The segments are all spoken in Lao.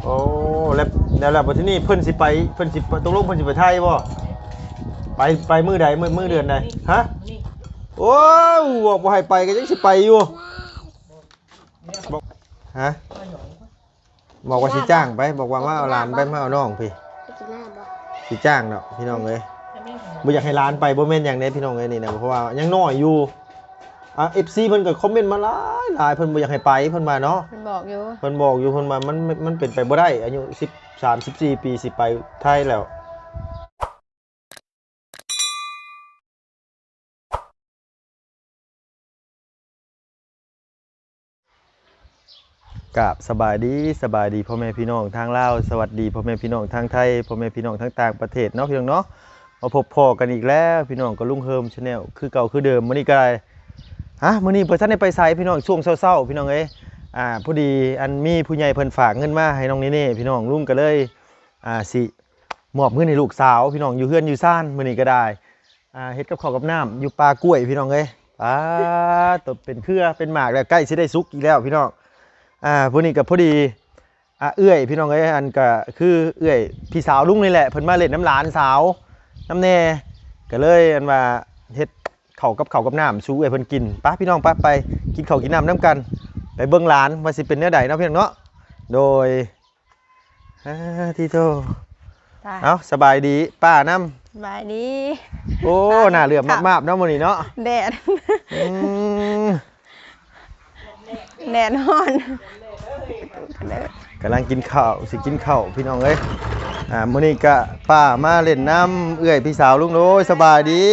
ໂອ້ ແລ້ວ ແລ້ວ ແລ້ວບັດທີນີ້ເພິ່ນຊິໄປ ເພິ່ນຊິ ຕົກລົງເພິ່ນຊິໄປໄທບໍ່? ໄປ ໄປມື້ໃດ? ມື້ ມື້ເດືອນໃດ? ຮະ? ໂອ້ຍ ບອກບໍ່ໃຫ້ໄປກໍຍັງຊິໄປຢູ່. ບອກ ຮະ? ບອກວ່າຊິຈ້າງໄປ ບອກວ່າມາເອົາຫຼານໄປ ມາເອົານ້ອງພີ້. ຊິຈ້າງດອກພີ່ນ້ອງເອີຍ. ບໍ່ຢາກໃຫ້ຫຼານໄປ ບໍ່ແມ່ນຫຍັງເດ້ພີ່ນ້ອງເອີຍ ນີ້ນະ ເພາະວ່າຍັງນ້ອຍຢູ່. ອ່າ ເອັຟຊີ ເພິ່ນກໍຄອມເມັນມາຫຼາຍໆ ເພິ່ນບໍ່ຢາກໃຫ້ໄປ ເພິ່ນວ່າເນາະ. ເພິ່ນບອກຢູ່ ເພິ່ນບອກຢູ່ ເພິ່ນວ່າມັນ ມັນ ມັນເປັນໄປບໍ່ໄດ້ ອາຍຸສິບສາມ ສິບສີ່ປີ ຊິໄປໄທແລ້ວ. ກາບສະບາຍດີ ສະບາຍດີພໍ່ແມ່ພີ່ນ້ອງທາງລາວ ສະຫວັດດີພໍ່ແມ່ພີ່ນ້ອງທາງໄທ ພໍ່ແມ່ພີ່ນ້ອງທາງຕ່າງປະເທດເນາະ ພີ່ນ້ອງເນາະ. ມາພົບພໍ້ກັນອີກແລ້ວພີ່ນ້ອງ ກັບລຸງເຮີມ Channel ຄືເກົ່າຄືເດີມ. ມື້ນີ້ກໍໄດ້ ຮະ ມື້ນີ້ບໍ່ທັນໄດ້ໄປໃສພີ່ນ້ອງ ຊ່ວງເຊົ້າໆ ພີ່ນ້ອງເອີຍ. ອ່າ ພໍດີອັນມີຜູ້ໃຫຍ່ເພິ່ນຝາກເງິນມາໃຫ້ນ້ອງເນເນ່ ພີ່ນ້ອງ ລຸງກໍເລີຍ ອ່າ ຊິມອບເງິນໃຫ້ລູກສາວ ພີ່ນ້ອງ ຢູ່ເຮືອນຢູ່ຊານ. ມື້ນີ້ກໍໄດ້ ອ່າ ເຮັດກັບເຂົ້າກັບນ້ຳຢູ່ປ່າກ້ວຍ ພີ່ນ້ອງເອີຍ. ປາດ ຕົບເປັນເຄືອເປັນໝາກແລ້ວ ໃກ້ຊິໄດ້ສຸກອີກແລ້ວ ພີ່ນ້ອງ. ອ່າ ມື້ນີ້ກໍພໍດີ ອ່າ ເອື້ອຍ ພີ່ນ້ອງເອີຍ ອັນກໍຄືເອື້ອຍພີ່ສາວລຸງນີ້ແຫຼະ ເພິ່ນມາຫຼິ້ນນຳຫຼານສາວນຳແດ່ ກໍເລີຍອັນວ່າເຮັດເຂົ້າກັບເຂົ້າກັບນ້ຳສູ່ເອື້ອຍເພິ່ນກິນ. ໄປ ພີ່ນ້ອງ ໄປ ໄປກິນເຂົ້າກິນນ້ຳນຳກັນ ໄປເບິ່ງຫຼານວ່າຊິເປັນແນວໃດເນາະ ພີ່ນ້ອງເນາະ. ໂດຍ ອາ ຕິໂທ ໄປ ເອົ້າ ສະບາຍດີປ້ານຳ. ສະບາຍດີ. ໂອ້ ໜ້າເຫຼື້ອມມາບໆເນາະມື້ນີ້ເນາະ ແດດ. ອືມ ແດດຮ້ອນ ກຳລັງກິນເຂົ້າ ຊິກິນເຂົ້າ ພີ່ນ້ອງເອີຍ. ອ່າ ມື້ນີ້ກະປ້າມາຫຼິ້ນນຳເອື້ອຍພີ່ສາວລຸງ. ໂດຍ ສະບາຍດີ.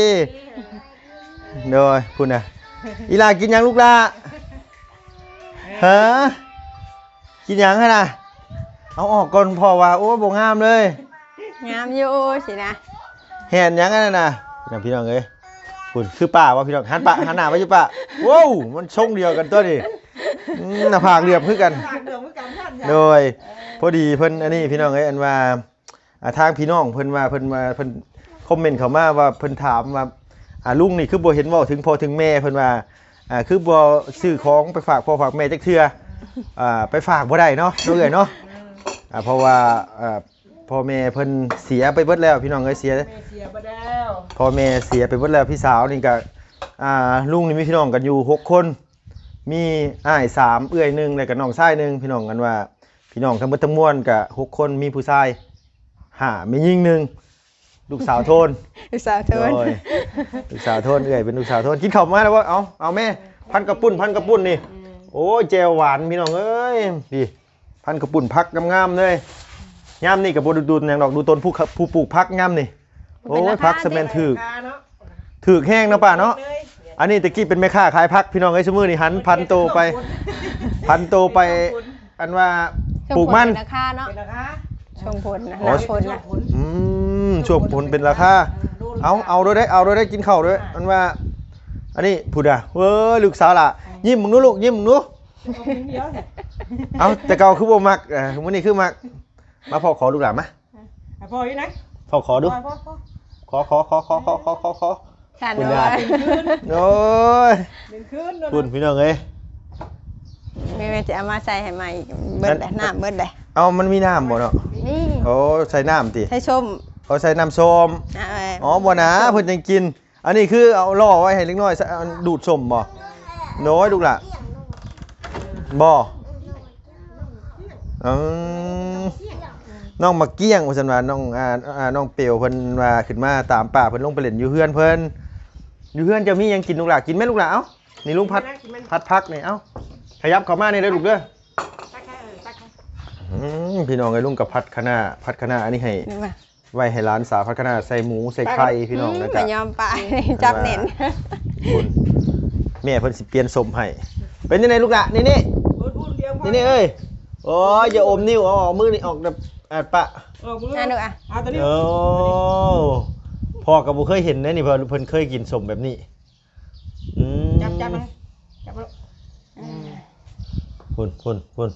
ໂດຍ ພຸ້ນນະ ອີ່ຫຼ້າກິນຫຍັງລູກຫຼ້າ? ຮະ? ກິນຫຍັງຫັ້ນນະ? ເອົາອອກກ່ອນ ເພາະວ່າ ໂອ້ ບໍ່ງາມເລີຍ. ງາມຢູ່ຊີ້ນະ. ແຮ່ນຫຍັງອັນນັ້ນນະ? ນະ ພີ່ນ້ອງເອີຍ ພຸ້ນ ຄືປ້າບໍ່ ພີ່ນ້ອງ? ຫັນປ້າ ຫັນໜ້າໄປຢູ່ປ້າ. ໂວ້ວ ມັນຊົງດຽວກັນຕົວນີ້. ອືມ ໜ້າຜາກເຫຼື້ອມຄືກັນ. ໂດຍ ພໍດີເພິ່ນອັນນີ້ ພີ່ນ້ອງເອີຍ ອັນວ່າ ອ່າ ທາງພີ່ນ້ອງເພິ່ນວ່າ ເພິ່ນວ່າ ເພິ່ນຄອມເມັນເຂົ້າມາວ່າ ເພິ່ນຖາມວ່າ ອ່າ ລຸງນີ້ຄືບໍ່ເຫັນເວົ້າເຖິງພໍ່ເຖິງແມ່ ເພິ່ນວ່າ ອ່າ ຄືບໍ່ຊື້ຂອງໄປຝາກພໍ່ຝາກແມ່ຈັກເທື່ອ. ອ່າ ໄປຝາກບໍ່ໄດ້ເນາະ ນ້ອງເອື້ອຍເນາະ. ອ່າ ເພາະວ່າ ອ່າ ພໍ່ແມ່ເພິ່ນເສຍໄປເບິດແລ້ວ ພີ່ນ້ອງເອີຍ ເສຍ ແມ່ເສຍໄປແລ້ວ ພໍ່ແມ່ເສຍໄປເບິດແລ້ວ. ພີ່ສາວນີ້ກະ ອ່າ ລຸງນີ້ມີພີ່ນ້ອງກັນຢູ່ຫົກຄົນ ມີອ້າຍສາມ ເອື້ອຍໜຶ່ງ ແລ້ວກະນ້ອງຊາຍໜຶ່ງ ພີ່ນ້ອງ. ອັນວ່າ ພີ່ນ້ອງທັງເບິດທັງມວນກະຫົກຄົນ ມີຜູ້ຊາຍຫ້າ ແມ່ຍິງໜຶ່ງ ລູກສາວໂທນ ລູກສາວໂທນ. ໂດຍ ລູກສາວໂທນ ເອື້ອຍເປັນລູກສາວໂທນ. ກິນເຂົ້າມາແລ້ວບໍ່? ເອົາ ເອົາແມ່ ພັນເຂົ້າປຸ້ນ ພັນເຂົ້າປຸ້ນນີ້. ໂອ້ຍ ແຈ່ວຫວານ ພີ່ນ້ອງເອີຍ ນີ້ ພັນເຂົ້າປຸ້ນ ຜັກງາມໆເລີຍ. ຍາມນີ້ກໍບໍ່ໄດ້ດູດຫຍັງດອກ ດູຕົນຜູ້ ຜູ້ປູກຜັກຍາມນີ້. ໂອ້ຍ ຜັກສະແມ່ນຖືກ ຖືກແຮງເນາະປ້າເນາະ. ອັນນີ້ແຕ່ກີ້ເປັນແມ່ຄ້າຂາຍຜັກ ພີ່ນ້ອງເອີຍ. ຊຸມື້ນີ້ຫັນ ຜັນໂຕໄປ ຜັນໂຕໄປ ອັນວ່າປູກມັນ ເປັນລາຄາເນາະ ເປັນລາຄາ ຊ່ວງຝົນນະ ໜ້າຝົນນະ. ອືມ ຊ່ວງຝົນເປັນລາຄາ. ເອົາ ເອົາໂລດເດ້ ເອົາໂລດເດ້ ກິນເຂົ້າໂລດ. ອັນວ່າ ອັນນີ້ພຸ້ນນະ ເວີຍ ລູກສາວຫຼ້າ ຍິ້ມເບິ່ງດູລູກ ຍິ້ມເບິ່ງດູ. ເອົາ ແຕ່ເກົ່າຄືບໍ່ມັກ ມື້ນີ້ຄືມັກ. ມາພໍ່ຂໍລູກຫຼ້າມາ ໃຫ້ພໍ່ຢູ່ນະ ພໍ່ຂໍດູ ພໍ່ ພໍ່ ພໍ່ ຂໍ ຂໍ ຂໍ ຂໍ ຂໍ ຂໍ ຂໍ ຂໍ ຂອ ຂອ ຂອ ຂອ ຂອ ຂອ ຂອ ຂອ ຂອ ຂອ ຂອ ຂອ ຂອ ຂອ ຂອ ໂອ້ຍ ເປັນຄືນ ເປັນຄືນ ພຸ້ນ ພີ່ນ້ອງເອີຍ. ແມ່ ແມ່ຈະເອົາມາໃສ່ໃຫ້ໃໝ່ ເບິດແລ້ວ ນ້ຳເບິດແລ້ວ. ເອົ້າ ມັນມີນ້ຳບໍ່ເນາະ? ມີ. ໂອ້ ໃສ່ນ້ຳຕິ? ໃສ່ສົ້ມ. ໂອ້ ໃສ່ນ້ຳສົ້ມ. ອໍ ບໍ່ນາ ເພິ່ນຈັ່ງກິນ. ອັນນີ້ຄືເອົາລໍໄວ້ໃຫ້ເດັກນ້ອຍ ອັນ ດູດສົ້ມບໍ່? ໂດຍ ລູກຫຼ້າ ບໍ່? ອືມ ນ້ອງໝາກກ້ຽງວ່າຊັ້ນວ່າ ນ້ອງ ອ່າ ອ່າ ນ້ອງເປວເພິ່ນວ່າຂຶ້ນມາຕາມປ້າເພິ່ນລົງໄປຫຼິ້ນຢູ່ເຮືອນເພິ່ນ. ຢູ່ເຮືອນເຈົ້າມີຫຍັງກິນລູກຫຼ້າ? ກິນແມ່ລູກຫຼ້າ. ເອົ້າ ນີ້ລຸງຜັດ ຜັດຜັກນີ້. ເອົ້າ ຂະຫຍັບເຂົ້າມານີ້ເດີລູກເດີ. ອືມ ພີ່ນ້ອງເອີຍ ລຸງກໍຜັດຄະນ້າ ຜັດຄະນ້າອັນນີ້ໃຫ້ ໄວ້ໃຫ້ຫຼານສາວ ຜັດຄະນ້າໃສ່ໝູໃສ່ໄຂ່ ພີ່ນ້ອງ. ອືມ ນະ ກະຍອມປາຍ ຈັບແໜ້ນ ພຸ້ນ ແມ່ເພິ່ນຊິປ່ຽນສົ້ມໃຫ້. ເປັນຈັ່ງໃດລູກຫຼ້າ? ນີ້ ນີ້ ນີ້ເອີຍ. ໂອ້ຍ ຢ່າອົມນິ້ວ ເອົາ ເອົາມືນີ້ອອກ ອາດປະ ເອົາ ພໍ່ກໍບໍ່ເຄີຍເຫັນເດ້ນີ້ ເພິ່ນ ເພິ່ນເຄີຍກິນສົ້ມແບບນີ້. ອືມ ຈັບ ຈັບ ຈັບ ພຸ້ນ ພຸ້ນ ພຸ້ນ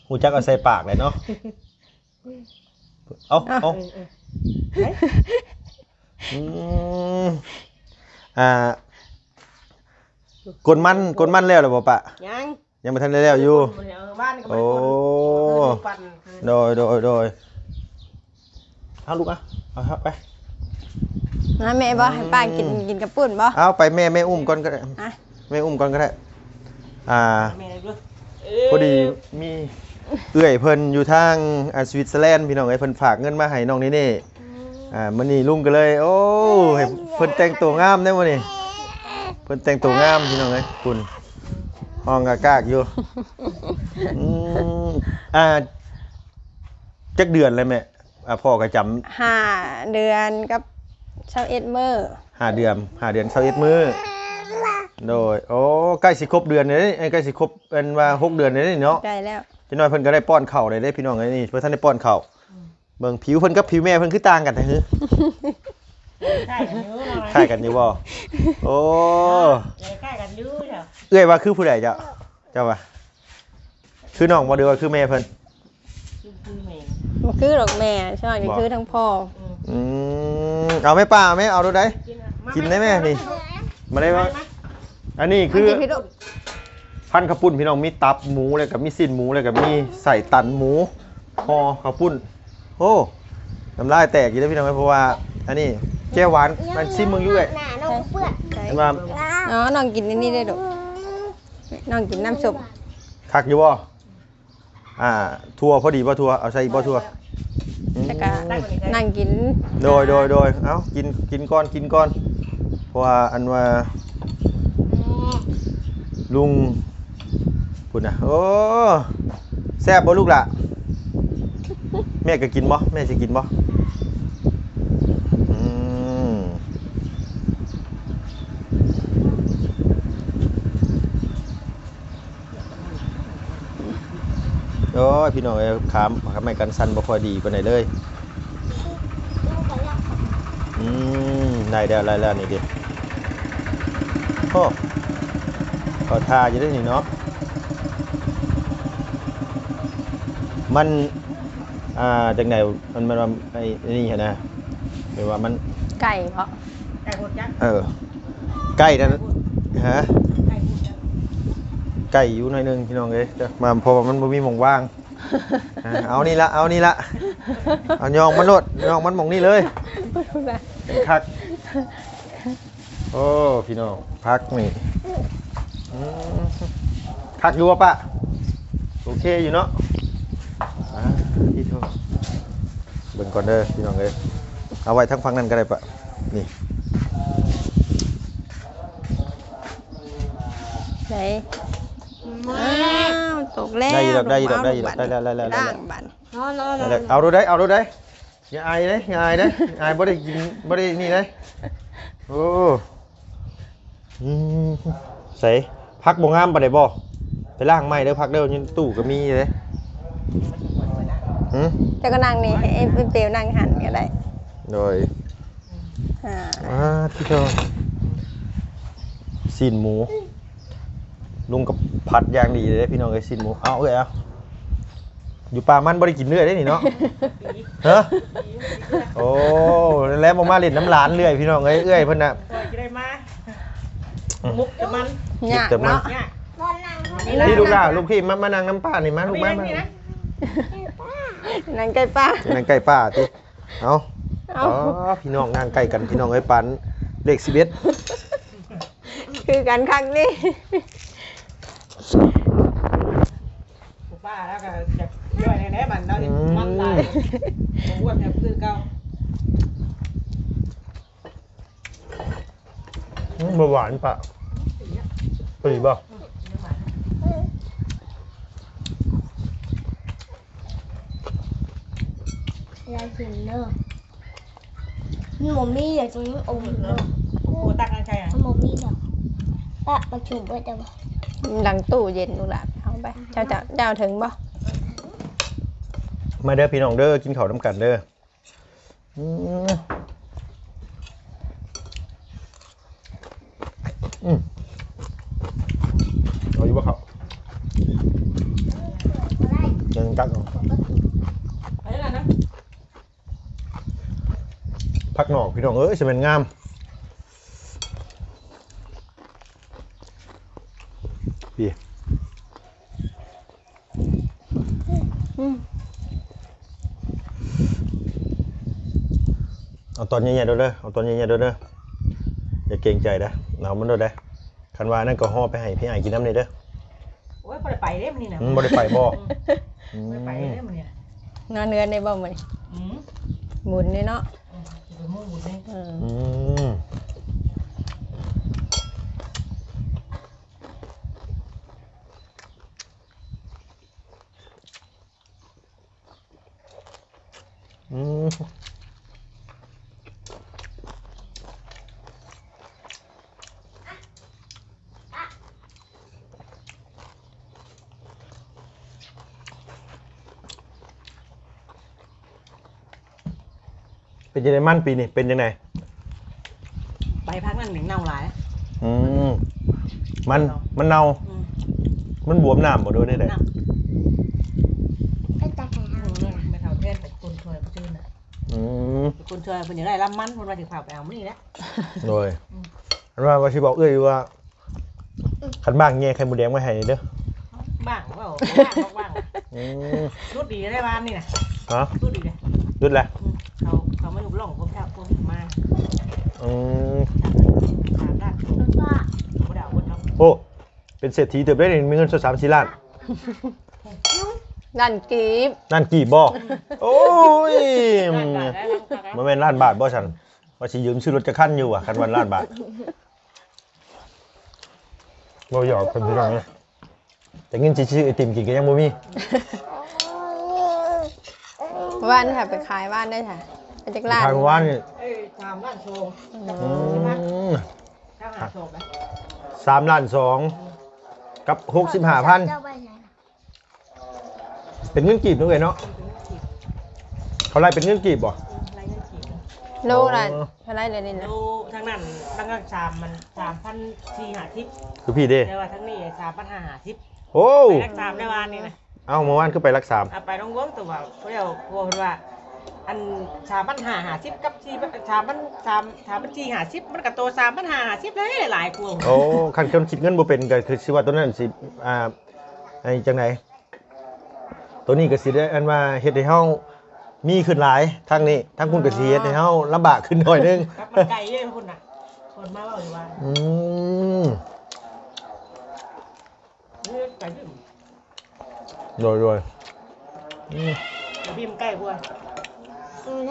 ຮູ້ຈັກເອົາໃສ່ປາກແຫຼະເນາະ. ເອົາ ເອົາ ເອີ ເອີ ອືມ ອ່າ ກົນມັນ ກົນມັນແລ້ວແລ້ວບໍ່ປະ? ຍັງ ຍັງບໍ່ທັນໄດ້ແລ້ວຢູ່. ໂອ້ ໂດຍ ໂດຍ ໂດຍ ເອົາລູກ ເອົາ ເອົາໄປ ມາແມ່ບໍ່ ໃຫ້ປ້າກິນ ອືມ ກິນກະປຸ້ນບໍ່ ເອົາໄປແມ່ ແມ່ອຸ້ມກ່ອນກໍໄດ້ ອ່ະ ແມ່ອຸ້ມກ່ອນກໍໄດ້ ອ່າ ແມ່ເດ້ ພໍດີມີເອື້ອຍເພິ່ນຢູ່ທາງ ອ່າ ສະວິດເຊີແລນ ພີ່ນ້ອງເອີຍ ເພິ່ນຝາກເງິນມາໃຫ້ນ້ອງເນເນ່ ອືມ ອ່າ ມື້ນີ້ລຸງກໍເລີຍ ໂອ້ ໃຫ້ເພິ່ນແຕ່ງໂຕງາມເດ້ມື້ນີ້ ເພິ່ນແຕ່ງໂຕງາມ ພີ່ນ້ອງເອີຍ ພຸ້ນ ຫ້ອງກະກາກຢູ່ ອືມ ອ່າ ຈັກເດືອນແລ້ວແມ່? ອ່າ ພໍ່ກໍຈຳ ຫ້າເດືອນກັບຊາວເອັດມື້ ຫ້າເດືອນ ຫ້າເດືອນຊາວເອັດມື້ ໂດຍ ໂອ້ ໃກ້ຊິຄົບເດືອນແລ້ວເດ້ ໃກ້ຊິຄົບ ອັນວ່າຫົກເດືອນແລ້ວເດ້ເນາະ ໃກ້ແລ້ວ ຈັກໜ້ອຍເພິ່ນກໍໄດ້ປ້ອນເຂົ້າແລ້ວເດ້ ພີ່ນ້ອງເອີຍ ນີ້ເພິ່ນທັນໄດ້ປ້ອນເຂົ້າ ອືມ ເບິ່ງຜິວເພິ່ນກັບຜິວແມ່ເພິ່ນຄືຕ່າງກັນແທ້ ຄ້າຍກັນຢູ່ເນາະ ຄ້າຍກັນຢູ່ບໍ່? ໂອ້ ຄ້າຍກັນຢູ່ເຈົ້າ ເອື້ອຍວ່າຄືຜູ້ໃດເຈົ້າ? ເຈົ້າວ່າ ຄືນ້ອງບໍ່ ຫຼືວ່າຄືແມ່ເພິ່ນ? ຄື ຄືແມ່ ບໍ່ຄືດອກແມ່ ສ່ວນນີ້ຄືທັງພໍ່ ອືມ ອືມ ເອົາແມ່ປ້າ ແມ່ເອົາໂລດໃດ ກິນໄດ້ແມ່ນີ້ ມາໄດ້ວ່າ ອັນນີ້ຄື ພັນເຂົ້າປຸ້ນ ພີ່ນ້ອງ ມີຕັບໝູ ແລ້ວກໍມີຊີ້ນໝູ ແລ້ວກໍມີໄສ້ຕັນໝູ ຫໍ່ເຂົ້າປຸ້ນ ໂອ້ ນ້ຳລາຍແຕກຢູ່ເດ້ ພີ່ນ້ອງເອີຍ ເພາະວ່າອັນນີ້ແຈ່ວຫວານ ມັນຊີມເບິ່ງຢູ່ເອື້ອຍ ເຫັນວ່າ ອໍ ນ້ອງກິນອັນນີ້ໄດ້ດອກ ນ້ອງກິນນ້ຳສົ້ມ ຄັກຢູ່ບໍ່? ອ່າ ຖົ່ວພໍດີບໍ່? ຖົ່ວ ເອົາໃສ່ອີກບໍ່? ຖົ່ວ ອືມ ແລ້ວກໍນັ່ງກິນ ໂດຍ ໂດຍ ໂດຍ ເອົາ ກິນ ກິນກ່ອນ ກິນກ່ອນ ເພາະວ່າອັນວ່າ ລຸງ ພຸ້ນນະ ໂອ້ ແຊບບໍ່ລູກຫຼ້າ? ແມ່ກໍກິນບໍ່? ແມ່ຊິກິນບໍ່? ອືມ ໂອ້ຍ ພີ່ນ້ອງເອີຍ ຂາ ຂາໄມ້ກັນສັ່ນບໍ່ຄ່ອຍດີປານໃດເລີຍ ອືມ ໄດ້ແລ້ວ ໄດ້ແລ້ວ ນີ້ເດ້ ໂອ້ ເຂົາທ່າຢູ່ເດ້ນີ້ເນາະ ມັນ ອ່າ ຈັ່ງໃດ ມັນ ມັນວ່າ ໄອ້ ນີ້ຫັ້ນນະ ແບບວ່າມັນ ໄກ່ເພາະ ໄກ່ໂພດຈັກ ເອີ ໄກ່ນັ້ນ ຮະ ໄກ່ໂພດຈັກ ໄກ່ຢູ່ໜ້ອຍໜຶ່ງ ພີ່ນ້ອງເອີຍ ມາ ເພາະວ່າມັນບໍ່ມີໝ່ອງວ່າງ ເອົານີ້ລະ ເອົານີ້ລະ ເອົາຍ່ອງມັນໂລດ ຍ່ອງມັນໝ່ອງນີ້ເລີຍ ຄັກ ໂອ້ ພີ່ນ້ອງ ຜັກນີ້ ອືມ ຄັກຢູ່ບໍ່ປ້າ? ໂອເຄຢູ່ເນາະ ອ່າ ທີ່ໂທ ເບິ່ງກ່ອນເດີ ພີ່ນ້ອງເອີຍ ເອົາໄວ້ທາງຝັ່ງນັ້ນກໍໄດ້ປ້າ ນີ້ ໄດ້ ອ້າວ ຕົກແລ້ວ ໄດ້ຢູ່ດອກ ໄດ້ຢູ່ດອກ ໄດ້ຢູ່ດອກ ໄດ້ແລ້ວ ໄດ້ແລ້ວ ໄດ້ແລ້ວ ລ້າງບາດ ເອົາໂລດໄດ໋ ເອົາໂລດໄດ໋ ຢ່າອາຍເດ້ ຢ່າອາຍເດ້ ອາຍບໍ່ໄດ້ກິນ ບໍ່ໄດ້ນີ້ເດ້ ໂອ້ ອືມ ໃສ ຜັກບໍ່ງາມປານໃດບໍ່? ໄປລ້າງໃໝ່ເດີ ຜັກເດີ ຢູ່ຕູ້ກໍມີເດ້ ຫື ເຈົ້າກໍນັ່ງນີ້ ໃຫ້ເປັວນັ່ງຫັ້ນກໍໄດ້ ໂດຍ ອ່າ ອ່າ ທີ່ເຈົ້າ ຊີ້ນໝູ ລຸງກໍຜັດຢ່າງດີເດ້ ພີ່ນ້ອງເອີຍ ຊີ້ນໝູ ເອົາເອີຍ ເອົາ ຢູ່ປ່າມັນບໍ່ໄດ້ກິນເລື້ອຍເດ້ນີ້ເນາະ ຮະ ໂອ້ ແລ້ວບໍ່ມາຫຼິ້ນນຳຫຼານເລື້ອຍ ພີ່ນ້ອງເອີຍ ເອື້ອຍເພິ່ນນະ ຂ້ອຍຈະໄດ້ມາ ອືມ ມຸກກັບມັນ ຍາກເນາະ ກິນແຕ່ມັນ ຍາກ ນີ້ລູກຫຼ້າ ລູກພີ່ ມາ ມານັ່ງນຳປ້ານີ້ ມາລູກ ມາ ມາ ນັ່ງໃກ້ປ້າ ນັ່ງໃກ້ປ້າຕິ ເອົາ ເອົາ ອໍ ພີ່ນ້ອງນັ່ງໃກ້ກັນ ພີ່ນ້ອງເອີຍ ປານເລກສິບເອັດ ຄືກັນຄັກນີ້ ປ້າລາວກໍຢາກຢ່ອຍແດ່ໆ ບັດລາວນີ້ ອືມ ມັນຫຼາຍ ບໍ່ອ້ວນແບບຄືເກົ່າ ອືມ ບໍ່ຫວານປະ ພໍດີບໍ່? ຢາກກິນເດີ ມັນບໍ່ມີ ຢາກກິນອມເດີ ໂອ້ ຕັກໃຫ້ໃຄອະ ມັນບໍ່ມີດອກ ປະ ປະຊຸມໄວ້ແຕ່ວ່າ ຫຼັງຕູ້ເຢັນລູກຫຼານ ເອົາໄປ ເຈົ້າ ເຈົ້າ ເຈົ້າເຖິງບໍ່? ມາເດີພີ່ນ້ອງເດີ ກິນເຂົ້ານຳກັນເດີ. ອືມ ອືມ ເອົາຢູ່ບໍ່ເຂົ້າ? ຍັງຕັກເອົາ ໄປແລ້ວນະ ຜັກນອກ ພີ່ນ້ອງເອີຍ ຊິແມ່ນງາມ ພີ້. ອືມ ເອົາຕອນໃຫຍ່ໆໂລດເດີ ເອົາຕອນໃຫຍ່ໆໂລດເດີ ຢ່າເກງໃຈເດີ ເອົາມັນໂລດເດີ. ຄັນວ່ານັ້ນກໍຫໍ່ໄປໃຫ້ພີ່ອ້າຍກິນນຳແດ່ເດີ. ໂອ້ຍ ບໍ່ໄດ້ໄປເດ້ມື້ນີ້ນະ. ອືມ ບໍ່ໄດ້ໄປບໍ່? ອືມ ບໍ່ໄດ້ໄປເດ້ມື້ນີ້ນະ. ນອນເຮືອນໄດ້ບໍ່ມື້ນີ້? ອືມ ບຸນເດ້ເນາະ. ອືມ ຊິໄປມຸງບຸນເດ້. ອືມ ອືມ ອືມ ເປັນຈັ່ງໃດມັນປີນີ້ ເປັນຈັ່ງໃດ? ໃບພັກນັ້ນເໝັນເນົ່າຫຼາຍ. ອືມ ມັນ ມັນເນົ່າ. ອືມ ມັນບວມນ້ຳບໍ່ ຫຼືວ່າແນວໃດ? ນ້ຳ ເປັນຕາແຂງ ອືມ ແມ່ເຖົ້າແທນໄປກົ້ນຊ່ອຍມື້ຄືນນະ. ອືມ ໄປກົ້ນຊ່ອຍເພິ່ນຢາກໄດ້ລຳມັນ ເພິ່ນວ່າຊິພາໄປເອົາມື້ນີ້ແຫຼະ. ໂດຍ ອືມ ອັນວ່າ ວ່າຊິບອກເອື້ອຍຢູ່ວ່າ ຄັນບ້າງແຍ່ໄຂ່ມົດແດງໄວ້ໃຫ້ເດີ. ບ້າງເວົ້າ ບໍ່ບ້າງ ບໍ່ບ້າງ. ອືມ ຫຼຸດດີໄດ້ວານນີ້ນະ. ຮະ? ຫຼຸດດີເດ້ ຫຼຸດແລ້ວ. ອືມ ເຂົາ ເຂົາມາຍົກລ່ອງພວກເຈົ້າ ພວກມາ. ອືມ ສາມລ້ານ ບໍ່ໄດ້ເອົາເບິດເນາະ. ໂອ້ ເປັນເສດຖີເຕີບເດ້ນີ້ ມີເງິນສອງສາມສີ່ລ້ານ. ລ້ານກີບ ລ້ານກີບບໍ່? ໂອ້ຍ ລ້ານບາດໄດ້. ບໍ່ແມ່ນລ້ານບາດບໍ່ຊັ້ນ? ວ່າຊິຢືມຊື້ລົດຈັກຄັນຢູ່ວ່າ ຄັນວ່າລ້ານບາດ. ບໍ່ຢອກເພິ່ນພີ່ນ້ອງເອີຍ ແຕ່ເງິນຊິຊື້ໄອຕິມກິນກໍຍັງບໍ່ມີ. ວານນີ້ຫາໄປຂາຍວານໄດ້ຫາ ໄປຈັກລ້ານ? ຂາຍວານນີ້ ເອີຍ ສາມລ້ານສອງ. ອືມ ອືມ ສາມລ້ານສອງ ກັບຫົກສິບຫ້າພັນ. ເຈົ້າໄປໃສ? ເປັນເງິນກີບເນາະເອື້ອຍເນາະ. ເປັນເງິນກີບ ເຂົາໄລ່ເປັນເງິນກີບບໍ່? ເອີ ໄລ່ເງິນກີບ. ໂລລະ ອໍ ເທົ່າໃດລະນີ້ນະ? ໂລທາງນັ້ນ ທາງຫຼັກສາມມັນສາມພັນສີ່ຮ້ອຍຫ້າສິບ ຄືພີ່ເດ້ ແຕ່ວ່າທາງນີ້ສາມພັນຫ້າຮ້ອຍຫ້າສິບ. ໂອ້ ໄປຫຼັກສາມໄດ້ວານນີ້ນະ. ເອົ້າ ເມື່ອວານຄືໄປຫຼັກສາມ? ເອົາ ໄປໜອງບວງ ແຕ່ວ່າຜູ້ດຽວ ເພາະວ່າເພິ່ນວ່າ ອັນ ສາມພັນຫ້າຮ້ອຍຫ້າສິບ ກັບ ສາມ ສາມ ສາມພັນສີ່ຮ້ອຍຫ້າສິບ ມັນກໍໂຕສາມພັນຫ້າຮ້ອຍຫ້າສິບເລີຍ ຫຼາຍກວ່າ. ໂອ້ ຄັນຄົນຄິດເງິນບໍ່ເປັນກໍຄືຊິວ່າໂຕນັ້ນຊິ ອ່າ ໃຫ້ຈັ່ງໃດ? ໂຕນີ້ກໍຊິໄດ້ອັນວ່າເຮັດໃຫ້ເຮົາມີຂຶ້ນຫຼາຍ ທາງນີ້ ທາງພຸ້ນກໍຊິເຮັດໃຫ້ເຮົາລຳບາກຂຶ້ນໜ້ອຍໜຶ່ງ. ກັບມັນໄກເດ້ພຸ້ນນະ ຄົນມາເວົ້າຢູ່ວ່າ ອືມ ເອີ ໄກເດ້. ໂດຍ ໂດຍ ອືມ ໄປພີ້ມັນໃກ້ກວ່າ. ອືມ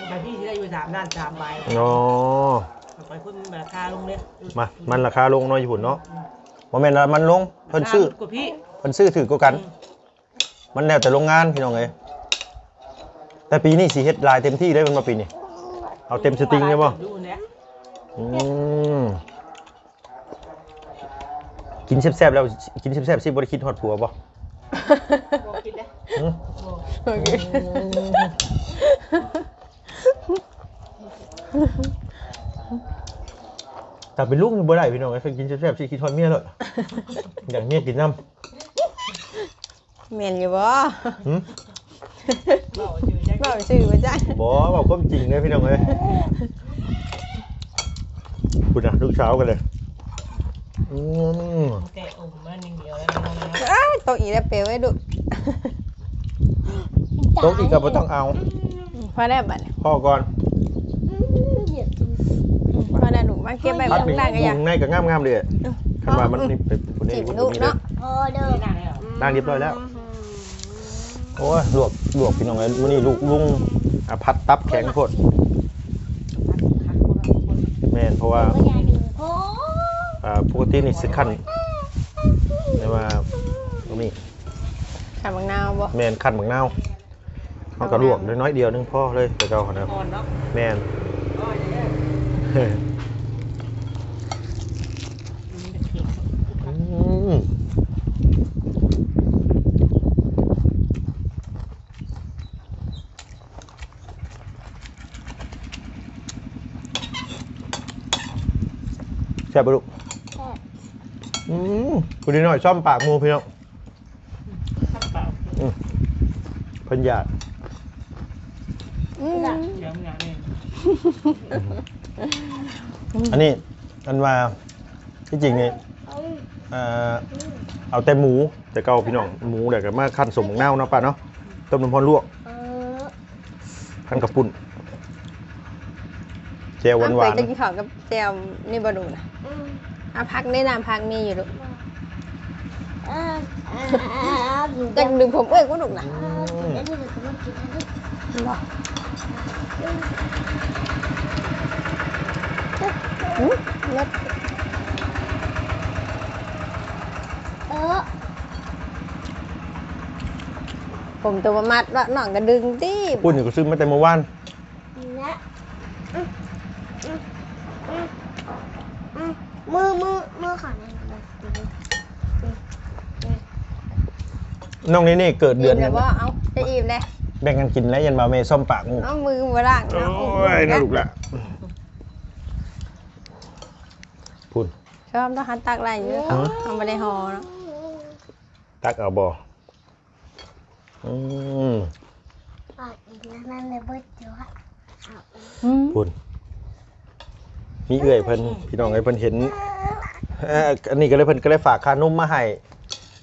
ໄປພີ້ຊິໄດ້ຢູ່ສາມລ້ານສາມປາຍ. ອໍ ໄປພຸ້ນມັນລາຄາລົງເດ້. ມາ ມັນລາຄາລົງເນາະ ຢູ່ພຸ້ນເນາະ. ອືມ ບໍ່ແມ່ນວ່າມັນລົງ ເພິ່ນຊື້ ລາຄາຫຼຸດກວ່າພີ້ ເພິ່ນຊື້ຖືກກວ່າກັນ. ອືມ ມັນແລ້ວແຕ່ໂຮງງານພີ່ນ້ອງເອີຍ. ແຕ່ປີນີ້ຊິເຮັດຫຼາຍເຕັມທີ່ເລີຍແມ່ນບໍ່ປີນີ້? ເອົາເຕັມສະຕິງເລີຍບໍ່? ອືມ ກິນແຊບໆແລ້ວ ກິນແຊບໆຊິບໍ່ໄດ້ຄິດຮອດຜົວບໍ່? ບໍ່ຄິດເດ້. ຫື? ບໍ່ ບໍ່ຄິດ. ອືມ ຖ້າເປັນລູກນີ້ບໍ່ໄດ້ພີ່ນ້ອງເອີຍ ຄັນກິນແຊບໆຊິຄິດຮອດເມຍໂລດ ຢາກເມຍກິນນຳ. ແມ່ນຢູ່ບໍ່? ຫື? ເວົ້າຊື່ບໍ່ຈັກ. ບໍ່ ເວົ້າຄວາມຈິງເດ້ພີ່ນ້ອງເອີຍ. ພຸ້ນນະ ລູກສາວກັນເລີຍ. ອືມ ແກະອົມມາໜຶ່ງດຽວແລ້ວເນາະ. ເອີຍ ຕົກອີກແລ້ວເປວເອີຍດຸ. ຕົກອີກກໍບໍ່ຕ້ອງເອົາ. ອືມ ພໍແລ້ວບັດນີ້ ພໍກ່ອນ. ອືມ ພໍແລ້ວລູກ ມາເກັບໄວ້ ພັກນີ້ ພຸ້ນໃນກໍງາມໆເດ້. ອືມ ຄັນວ່າມັນນີ້ເປັນຜູ້ນີ້ ຈີບລູກເນາະ. ພໍເດີ ລ້າງຮຽບຮ້ອຍແລ້ວ. ໂອ້ຍ ລວກ ລວກ ພີ່ນ້ອງເອີຍ ມື້ນີ້ລູກລຸງ ອາ ຜັດຕັບແຂງໂພດ. ແມ່ນ ເພາະວ່າ ອາ ປົກກະຕິນີ້ຊິຄັ້ນ ແຕ່ວ່າບໍ່ມີ. ຂັ້ນບັກນາວບໍ່? ແມ່ນ ຂັ້ນບັກນາວ. ເຮົາກໍລວກນ້ອຍໆດຽວໜຶ່ງພໍເລີຍ ແຕ່ເກົ່າຫັ້ນນະ. ອ່ອນເນາະ. ແມ່ນ. ອ່ອນເດີ. ອືມ ແຊບບໍ່ລູກ? ແຊບ. ອືມ ຜູ້ນ້ອຍຊອມປາກໝູ່ ພີ່ນ້ອງ. ອືມ ເພິ່ນຢາກ. ອືມ ອັນນີ້ ອັນວ່າ ທີ່ຈິງນີ້ ເອີ ເອົາແຕ່ໝູ ແຕ່ເກົ່າພີ່ນ້ອງ ໝູ ແລ້ວກໍມາຄັ້ນສົມບັກນາວເນາະ ປ້າເນາະ ຕົ້ມນ້ຳຮ້ອນລວກ. ເອີ ກັບປຸ້ນ ແຈ່ວຫວານໆ ເອົາ ເຄີຍກິນເຂົ້າກັບແຈ່ວນີ້ບໍ່ລູກນະ? ອືມ ເອົາຜັກໃນນ້ຳ ຜັກມີຢູ່ລູກ. ຈັກດຶງຜົມເອື້ອຍກູລູກນະ. ອືມ ບໍ່ ຫືມ ເອີ ຜົມຕົວບໍ່ມັດເນາະ ນ້ອງກໍດຶງຕິ. ປຸ້ນນີ້ກໍຊື້ມາແຕ່ມື້ວານ. ນີ້ນະ ອືມ ອືມ ອືມ ອືມ ມື ມື ມືຂ້ອຍນີ້ນະ. ນ້ອງເນເນ່ເກີດເດືອນ ອີ່ມແລ້ວບໍ່? ເອົາ ຈະອີ່ມແລ້ວ ແບ່ງກັນກິນແລ້ວ ຢ້ານວ່າແມ່ສ້ອມປາກ. ເອົາ ມືບໍ່ລ້າງເນາະ. ໂອ້ຍ ເອົາ ລູກຫຼ້າ ພຸ້ນ ຊອມເນາະ ຫັ້ນຕັກໄດ້ຢູ່. ເອົາ ເຮົາບໍ່ໄດ້ຫໍ່ເນາະ. ຕັກເອົາບໍ່? ອືມ ປາກອີກແລ້ວ ນັ້ນເລີຍເບິດຢູ່. ອືມ ພຸ້ນ ມີເອື້ອຍເພິ່ນ ອືມ ພີ່ນ້ອງເອີຍ ເພິ່ນເຫັນ ເອີ ອັນນີ້ກໍເລີຍ ເພິ່ນກໍເລີຍຝາກຄ່ານົມມາໃຫ້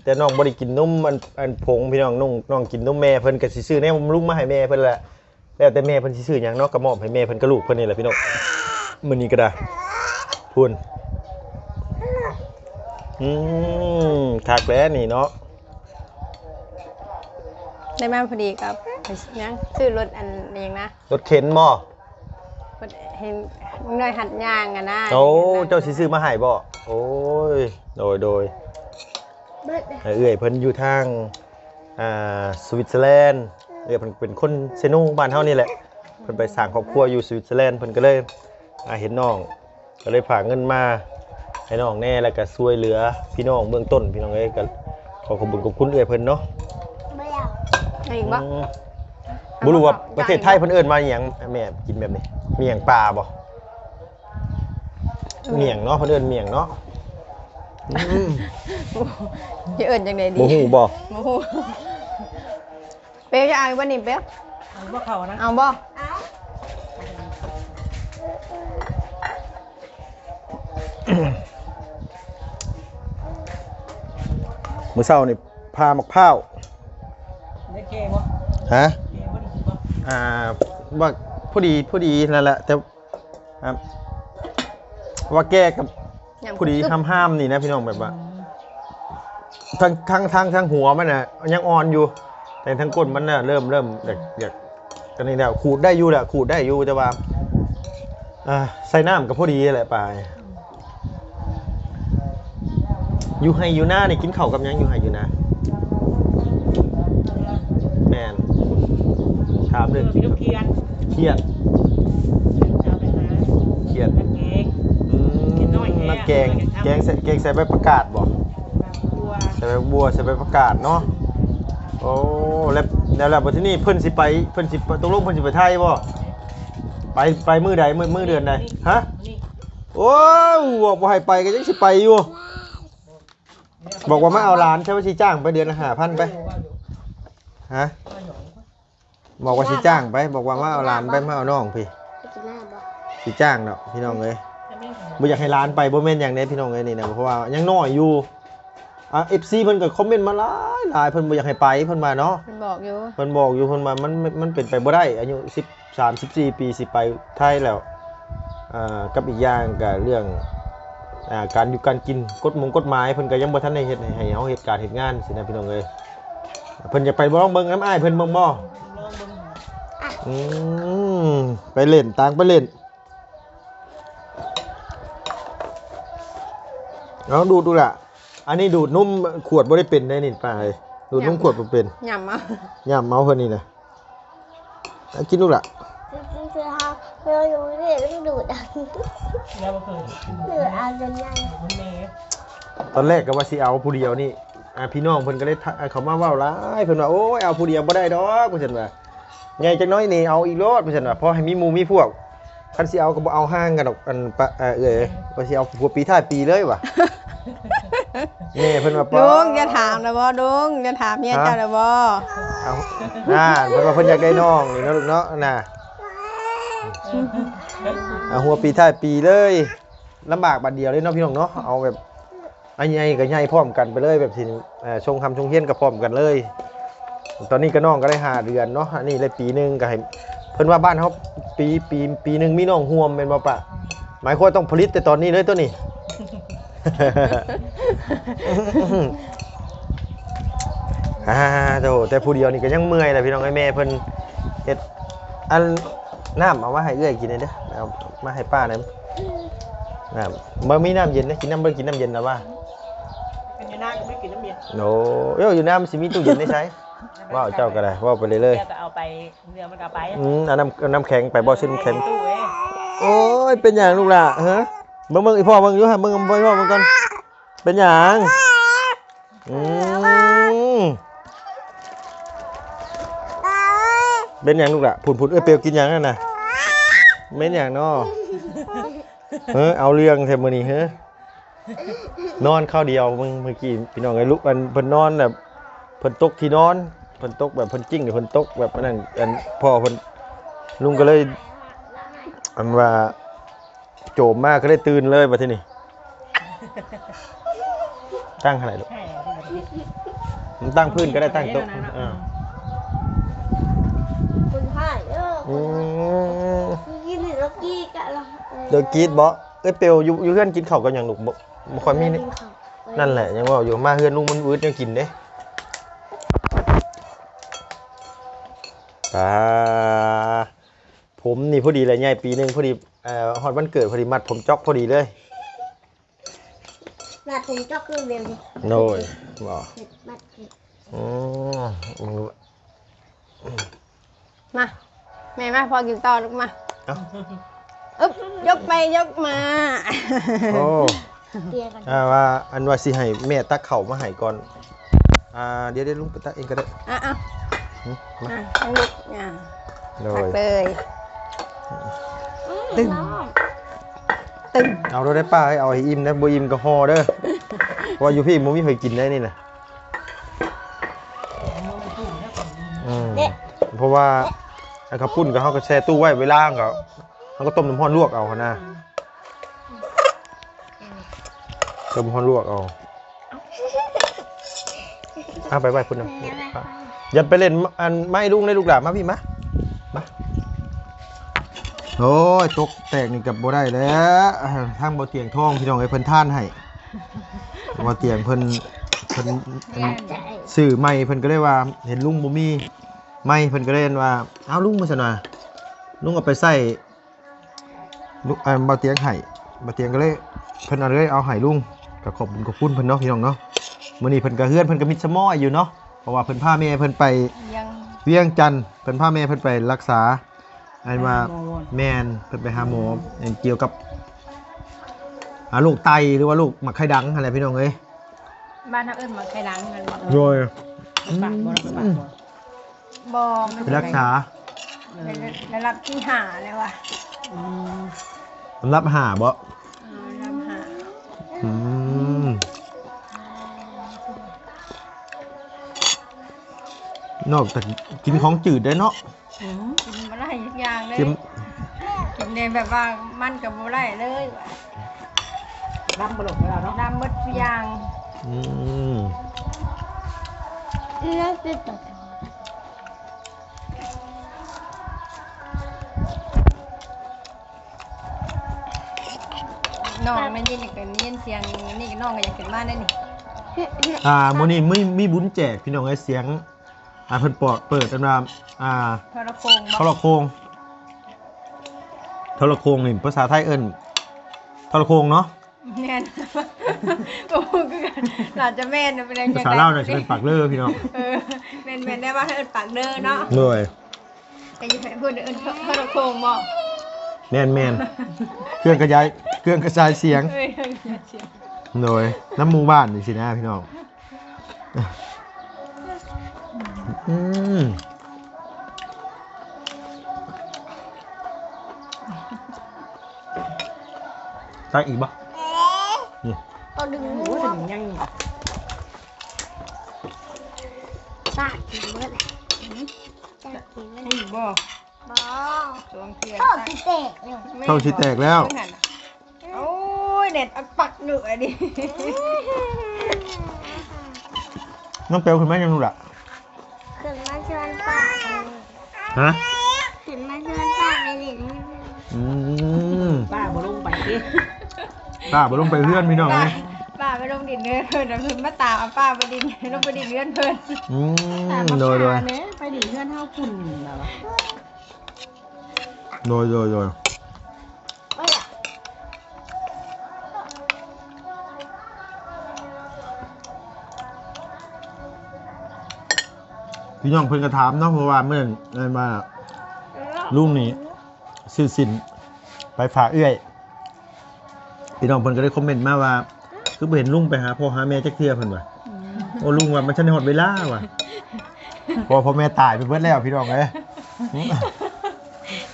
ແຕ່ນ້ອງບໍ່ໄດ້ກິນນົມອັນ ອັນຜົງ ພີ່ນ້ອງ ນ້ອງ ນ້ອງກິນນົມແມ່ ເພິ່ນກໍຊິຊື້ແນວບຳລຸງມາໃຫ້ແມ່ເພິ່ນແຫຼະ. ແລ້ວແຕ່ແມ່ເພິ່ນຊິຊື້ຫຍັງເນາະ ກໍມອບໃຫ້ແມ່ເພິ່ນກັບລູກເພິ່ນນີ້ແຫຼະ ພີ່ນ້ອງ. ມື້ນີ້ກໍໄດ້ ພຸ້ນ ອືມ ຄັກແຫຼະນີ້ເນາະ. ໄດ້ມາພໍດີກັບຫຍັງ ຊື້ລົດອັນຫຍັງນະ ລົດເຂັນບໍ່? ເຫັນນ້ອຍຫັດຍ່າງຫັ້ນນະ. ໂອ້ ເຈົ້າຊິຊື້ມາໃຫ້ບໍ່? ໂອ້ຍ ໂດຍ ໂດຍ. ເອີ ເອື້ອຍເພິ່ນຢູ່ທາງ ອ່າ ສະວິດເຊີແລນ ເອື້ອຍເພິ່ນເປັນຄົນເຊໂນບ້ານເຮົານີ້ແຫຼະ ເພິ່ນໄປສ້າງຄອບຄົວຢູ່ສະວິດເຊີແລນ ເພິ່ນກໍເລີຍ ອ່າ ເຫັນນ້ອງ ກໍເລີຍຝາກເງິນມາໃຫ້ນ້ອງແດ່ ແລ້ວກໍຊ່ວຍເຫຼືອພີ່ນ້ອງເບື້ອງຕົ້ນ ພີ່ນ້ອງເອີຍ. ກໍຂໍຂອບບຸນຂອບຄຸນເອື້ອຍເພິ່ນເນາະ. ບໍ່ຢາກ ເອົາອີກບໍ່? ອືມ ບໍ່ຮູ້ວ່າປະເທດໄທເພິ່ນເອີ້ນວ່າຫຍັງ ແມ່ກິນແບບນີ້ ໝ້ຽງປາບໍ່? ໝ້ຽງເນາະ ເພິ່ນເອີ້ນໝ້ຽງເນາະ. ອືມ ຈະເອີ້ນຈັ່ງໃດດີ? ບໍ່ຮູ້ບໍ່? ບໍ່ຮູ້. ເປ ຈະເອົາບໍ່ນີ້ເປ? ເອົາບໍ່ເຂົ້ານະ? ເອົາບໍ່? ມື້ເຊົ້ານີ້ຜ່າໝາກພ້າວ. ໄດ້ແກ່ບໍ່? ຮະ? ແກ່ບໍ່ໄດ້ກິນບໍ່? ອ່າ ວ່າພໍດີ ພໍດີນັ້ນແຫຼະ ແຕ່ ອ່າ ວ່າແກ່ກັບ ຍຳ ພໍດີ ກະຕຸບ ຫ້າມໆ ນີ້ນະ ພີ່ນ້ອງ ແບບວ່າ ອືມ ທັງ ທັງ ທັງ ທັງຫົວມັນນະຍັງອ່ອນຢູ່ ແຕ່ທັງກົ້ນມັນນະເລີ່ມ ເລີ່ມຢາກ ຢາກ ອັນນີ້ແລ້ວ ຂູດໄດ້ຢູ່ແຫຼະ ຂູດໄດ້ຢູ່ ແຕ່ວ່າ ອ່າ ໃສ່ນ້ຳກໍພໍດີແຫຼະປາ. ຢູ່ໄຮ່ຢູ່ນານີ້ກິນເຂົ້າກັບຫຍັງ? ຢູ່ໄຮ່ຢູ່ນາ ແມ່ນ ຖາມເລື່ອງກິນ ເອີ ຂຽດ ຂຽດ ຂຽດ ອືມ ຂຽດນ້ອຍ ໜ້າແກງ ແກງໃສ່ ແກງໃສ່ໃບປະກາດບໍ່? ໃສ່ໃບບັວ ໃສ່ໃບປະກາດເນາະ. ໂອ້ ແລ້ວ ແລ້ວ ແລ້ວບັດທີນີ້ເພິ່ນຊິໄປ ເພິ່ນຊິ ຕົກລົງເພິ່ນຊິໄປໄທບໍ່? ໄປ ໄປມື້ໃດ? ມື້ ມື້ເດືອນໃດ? ຮະ? ໂອ້ຍ ບອກບໍ່ໃຫ້ໄປກໍຍັງຊິໄປຢູ່. ບອກວ່າມາເອົາຫຼານ ໃຊ່ວ່າຊິຈ້າງໄປເດືອນລະຫ້າພັນໄປ. ຮະ? ບອກວ່າຊິຈ້າງໄປ ບອກວ່າມາເອົາຫຼານໄປ ມາເອົານ້ອງພີ້. ຊິຈ້າງດອກພີ່ນ້ອງເອີຍ. ບໍ່ຢາກໃຫ້ຫຼານໄປ ບໍ່ແມ່ນຫຍັງເດ້ພີ່ນ້ອງເອີຍ ນີ້ນະ ເພາະວ່າຍັງນ້ອຍຢູ່. ອ່າ ເອັຟຊີ ເພິ່ນກໍຄອມເມັນມາຫຼາຍໆ ເພິ່ນບໍ່ຢາກໃຫ້ໄປ ເພິ່ນວ່າເນາະ. ເພິ່ນບອກຢູ່ ເພິ່ນບອກຢູ່ ເພິ່ນວ່າມັນ ມັນເປັນໄປບໍ່ໄດ້ ອາຍຸສິບ ສາມສິບສີ່ປີ ຊິໄປໄທແລ້ວ. ອ່າ ກັບອີກຢ່າງກໍເລື່ອງ ອ່າ ການຢູ່ການກິນ ກົດມົງກົດໝາຍ ເພິ່ນກໍຍັງບໍ່ທັນໄດ້ເຮັດໃຫ້ເຮົາເຮັດການເຮັດງານຊີ້ນະ ພີ່ນ້ອງເອີຍ. ເພິ່ນຢາກໄປລອງເບິ່ງນຳອ້າຍເພິ່ນເບິ່ງບໍ່? ອືມ ໄປຫຼິ້ນ ຕ່າງໄປຫຼິ້ນ. ເອົາ ດູດດູລະ ອັນນີ້ດູດນົມຂວດບໍ່ໄດ້ເປັນເດ້ນີ້ປ້າເອີຍ. ດູດນົມຂວດບໍ່ເປັນ ຫຍ້ຳເອົາ ຫຍ້ຳເອົາເພິ່ນນີ້ນະ. ເອົາ ກິນລູກຫຼ້າ. ຕອນແລກກໍວ່າຊິເອົາຜູ້ດຽວນີ້ ອ່າ ພີ່ນ້ອງເພິ່ນກໍເລີຍ ເຂົ້າມາເວົ້າຫຼາຍ ເພິ່ນວ່າ ໂອ້ຍ ເອົາຜູ້ດຽວບໍ່ໄດ້ດອກ ວ່າຊັ້ນວ່າ ໃຫຍ່ຈັກໜ້ອຍນີ້ເອົາອີກໂລດ ວ່າຊັ້ນວ່າ ພໍໃຫ້ມີໝູ່ມີພວກ. ຄັນຊິເອົາກໍບໍ່ເອົາຫ່າງກັນດອກ ອັນປະ ເອີ ເອື້ອຍ ວ່າຊິເອົາຜົວປີທ້າຍປີເລີຍວ່າ. ແມ່ເພິ່ນວ່າ ລຸງ ຢ່າຖາມລະບໍ່ ລຸງ ຢ່າຖາມເມຍເຈົ້າລະບໍ່? ເອົາ ນັ້ນ ເພິ່ນວ່າເພິ່ນຢາກໄດ້ນ້ອງນີ້ເນາະ ລູກເນາະ ນະ. ເອົາຫົວປີທ້າຍປີເລີຍ ລຳບາກບາດດຽວເລີຍເນາະ ພີ່ນ້ອງເນາະ. ເອົາແບບ ອັນໃຫຍ່ກໍໃຫຍ່ພ້ອມກັນໄປເລີຍ ແບບຊິສົ່ງຮ່ຳສົ່ງຮຽນກໍພ້ອມກັນເລີຍ. ຕອນນີ້ກໍນ້ອງກໍໄດ້ຫ້າເດືອນເນາະ ອັນນີ້ໄດ້ປີໜຶ່ງ ກໍໃຫ້ ເພິ່ນວ່າບ້ານເຮົາປີ ປີ ປີໜຶ່ງມີໜອງຮ່ວມແມ່ນບໍ່ປະ? ໝາຍຄວາມວ່າຕ້ອງຜະລິດແຕ່ຕອນນີ້ເລີຍຕົວນີ້. ອ່າ ໂທ້ ແຕ່ຜູ້ດຽວນີ້ກໍຍັງເມື່ອຍແຫຼະພີ່ນ້ອງເອີຍ. ແມ່ເພິ່ນເຮັດ ອັນ ນ້ຳເອົາມາໃຫ້ເອື້ອຍກິນແດ່ເດີ ເອົາມາໃຫ້ປ້າແດ່. ນ້ຳ ບໍ່ມີນ້ຳເຢັນເດ້ ກິນນ້ຳ ບໍ່ໄດ້ກິນນ້ຳເຢັນລະວ່າ. ເປັນຢູ່ນາກໍບໍ່ໄດ້ກິນນ້ຳເຢັນ. ໂອ້ ຢູ່ນາມັນຊິມີຕູ້ເຢັນໄດ້ໃສ? ເວົ້າເຈົ້າກໍໄດ້ ເວົ້າໄປເລື້ອຍໆ. ເອົາໄປ ເຮືອມັນກໍໄປ ອືມ ເອົານ້ຳ ເອົານ້ຳແຂງໄປບໍ່? ຊື້ນ້ຳແຂງ. ໂອ້ຍ ເປັນຫຍັງລູກຫຼ້າ? ຮະ ເບິ່ງ ເບິ່ງອີ່ພໍ່ເບິ່ງຢູ່ ເບິ່ງ ເບິ່ງອີ່ພໍ່ເບິ່ງກ່ອນ. ເປັນຫຍັງ? ອືມ ເປັນຫຍັງລູກຫຼ້າ? ພຸ້ນໆ ເອື້ອຍເປວກິນຫຍັງນັ້ນນະ? ແມ່ນຫຍັງນໍ? ເອີ ເອົາເລື່ອງແທ້ມື້ນີ້ ເຮີ ນອນຄາວດຽວ. ເບິ່ງ ເມື່ອກີ້ພີ່ນ້ອງເອີຍ ລຸກ ອັນ ເພິ່ນນອນແບບ ເພິ່ນຕົກທີ່ນອນ ເພິ່ນຕົກແບບ ເພິ່ນຈິ້ງ ເພິ່ນຕົກແບບ ອັນນັ້ນ ອັນ ພໍ່ເພິ່ນ ລຸງກໍເລີຍ ອັນວ່າ ໂຈມມາກໍເລີຍຕື່ນເລີຍບັດທີນີ້. ຕັ້ງຫັ້ນແຫຼະລູກ ຕັ້ງພື້ນກໍໄດ້ ຕັ້ງໂຕະ. ເອີ ຄຸນພາດເດີ ອືມ ກິນແລ້ວກີດກະລະ ເດີ ກີດບໍ່? ເອີຍ ເປວ ຢູ່ ຢູ່ເຮືອນກິນເຂົ້າກັບຫຍັງລູກ? ບໍ່ ບໍ່ຄ່ອຍມີນີ້. ກິນເຂົ້າ ນັ້ນແຫຼະ ຍັງເວົ້າຢູ່ ມາເຮືອນລຸງມັນອຶດແນວກິນເດ້. ອ່າ ຜົມນີ້ພໍດີແຫຼະ ໃຫຍ່ປີໜຶ່ງພໍດີ ເອີ ຮອດວັນເກີດພໍດີ ມັດຜົມຈ໊ອກພໍດີເລີຍ. ມັດຜົມຈ໊ອກຄືເບວນີ້ ໂດຍ ບໍ່ ມັດ ອືມ ມາ ແມ່ມາ ພໍ່ກິນຕໍ່ລູກ ມາ. ເອົ້າ ອຶບ ຍົກໄປຍົກມາ. ໂອ້ ເຕີຍກັນ ອ່າ ວ່າ ອັນວ່າຊິໃຫ້ແມ່ຕັກເຂົ້າມາໃຫ້ກ່ອນ. ອ່າ ດຽວ ດຽວລຸງໄປຕັກເອງກໍໄດ້. ອ່ະ ເອົາ ຫຶ ມາ ອ່ະ ໃຫ້ລູກ ອ່າ ໂດຍ ຕັກເລີຍ. ຕຶ້ງ ຕຶ້ງ ເອົາໂລດໄດ໋ປ້າເອີຍ ເອົາໃຫ້ອີ່ມເດີ ບໍ່ອີ່ມກໍຫໍ່ເດີ ເພາະວ່າຢູ່ພີ້ບໍ່ມີໃຜກິນໄດ໋ນີ້ນະ. ອືມ ເພາະວ່າອັນເຂົ້າປຸ້ນກໍເຮົາກໍແຊ່ຕູ້ໄວ້ ເວລາກໍ ເຮົາກໍຕົ້ມນ້ຳຮ້ອນລວກເອົາຫັ້ນນະ ຕົ້ມນ້ຳຮ້ອນລວກເອົາ. ເອົາໄປໄວ້ພຸ້ນນະ ຢ່າໄປຫຼິ້ນອັນໄມ້ລຸງເລີຍລູກຫຼ້າ ມາພີ້ມາ ມາ. ໂອ້ຍ ຕົກແຕກນີ້ກໍບໍ່ໄດ້ແລ້ວ ທາງບໍ່ຕຽງທອງ ພີ່ນ້ອງເອີຍ ເພິ່ນທານໃຫ້ ບໍ່ຕຽງເພິ່ນ ເພິ່ນ ອັນ ຊື້ໄມ້ ເພິ່ນກໍເລີຍວ່າ ເຫັນລຸງບໍ່ມີໄມ້ ເພິ່ນກໍເລີຍວ່າ ເອົາລຸງ ວ່າຊັ້ນວ່າ ລຸງເອົາໄປໃຊ້ ລຸ ອັນ ບ່າວຕຽງໃຫ້ ບ່າວຕຽງກໍເລີຍ ເພິ່ນເອົາເລີຍເອົາໃຫ້ລຸງ ກໍຂອບບຸນຂອບຄຸນເພິ່ນເນາະ ພີ່ນ້ອງເນາະ. ມື້ນີ້ເພິ່ນກໍ ເຮືອນເພິ່ນກໍມິດສະໝໍ້ຢູ່ເນາະ ເພາະວ່າເພິ່ນພາແມ່ເພິ່ນໄປວຽງ ວຽງຈັນ ເພິ່ນພາແມ່ເພິ່ນໄປລັກສາ ອັນວ່າ ແມ່ນ ເພິ່ນໄປຫາໝໍ ອັນກ່ຽວກັບ ອາ ໂລກໄຕ ຫຼືວ່າໂລກໝາກໄຂ່ດັງຫັ້ນແຫຼະ ພີ່ນ້ອງເອີຍ. ບ້ານເຮົາເອີ້ນໝາກໄຂ່ດັງ ແມ່ນບໍ່? ໂດຍ ເປັນບາດບໍ່? ເປັນບາດບໍ່? ບໍ່ ໄປລັກສາ ເອີ ລະດັບທີຫ້າແລ້ວວ່າ. ອືມ ລຳດັບຫ້າບໍ່? ເອີ ລຳດັບຫ້າ. ອືມ ນອກຈາກກິນຂອງຈືດໄດ້ເນາະ. ອືມ ກິນບໍ່ໄດ້ຈັກຢ່າງເລີຍ ກິນ ກິນແບບວ່າມັນກໍບໍ່ໄດ້ເລີຍ ດຳບໍ່ລົງເວລາເນາະ ດຳໝົດທຸກຢ່າງ. ອືມ ນ້ອງໄດ້ຍິນ ກໍໄດ້ຍິນສຽງນີ້ ນ້ອງກໍຢາກຂຶ້ນມາໄດ້ນີ້. ອ່າ ມື້ນີ້ມີ ມີບຸນແຈກ ພີ່ນ້ອງເອີຍ ສຽງ ອ່າ ເພິ່ນເປີດ ເປີດອັນວ່າ ອ່າ ໂທລະໂຄ່ງບໍ່? ໂທລະໂຄ່ງ ໂທລະໂຄ່ງນີ້ພາສາໄທເອີ້ນໂທລະໂຄ່ງເນາະ. ແມ່ນ ໂອ້ ກໍໜ້າຈະແມ່ນ ເປັນຫຍັງ ພາສາລາວໜ້າຈະເປັນປາກເລີ ພີ່ນ້ອງ. ເອີ ແມ່ນໆ ແຕ່ວ່າເອີ້ນປາກເລີເນາະ. ໂດຍ ກໍຢູ່ໃນພຸ້ນເອີ້ນໂທລະໂຄ່ງບໍ່? ແມ່ນໆ ເຄື່ອງຂະຫຍາຍ ເຄື່ອງກະຈາຍສຽງ. ເອີ ເຄື່ອງກະຈາຍສຽງ ໂດຍ ນຳໝູ່ບ້ານຈັ່ງຊີ້ນະ ພີ່ນ້ອງ. ອືມ ຕັກອີກບໍ່? ນີ້ ໂອ້ຍ ຍັງ ຕັກກິນເບິດ ຕັກກິນເບິດ ໃຫ້ອີກບໍ່? ບໍ່ ສອງເທື່ອ ທ້ອງຊິແຕກແລ້ວ ທ້ອງຊິແຕກແລ້ວ. ໂອ້ຍ ແດດອັກປັກເນາະອັນນີ້. ນ້ອງເປວຂຶ້ນມາຍັງລູກຫຼ້າ? ຂຶ້ນມາຊວນປ້າ. ຮະ? ຂຶ້ນມາຊ ປ້າບໍ່ລົງໄປເຮືອນພີ່ນ້ອງເອີຍ ປ້າໄປລົງດິນເຮືອນເພິ່ນ ເພິ່ນມາຕາມປ້າໄປດິນ ລົງໄປດິນເຮືອນເພິ່ນ ອືມ ໂດຍໆ ໄປດິນເຮືອນເຮົາພຸ້ນແລ້ວ ໂດຍໆ ໂດຍ ພີ່ນ້ອງເພິ່ນກໍຖາມເນາະ ເພາະວ່າມື້ນັ້ນ ອັນວ່າລຸງນີ້ຊື້ຊີ້ນໄປຝາກເອື້ອຍ ພີ່ນ້ອງເພິ່ນກໍໄດ້ຄອມເມັນມາວ່າ ຄືບໍ່ເຫັນລຸງໄປຫາພໍ່ຫາແມ່ຈັກເທື່ອ ເພິ່ນວ່າ ອືມ ໂອ້ ລຸງວ່າມັນທັນໄດ້ຮອດເວລາວ່າ ເພາະວ່າພໍ່ແມ່ຕາຍໄປເບິດແລ້ວພີ່ນ້ອງເອີຍ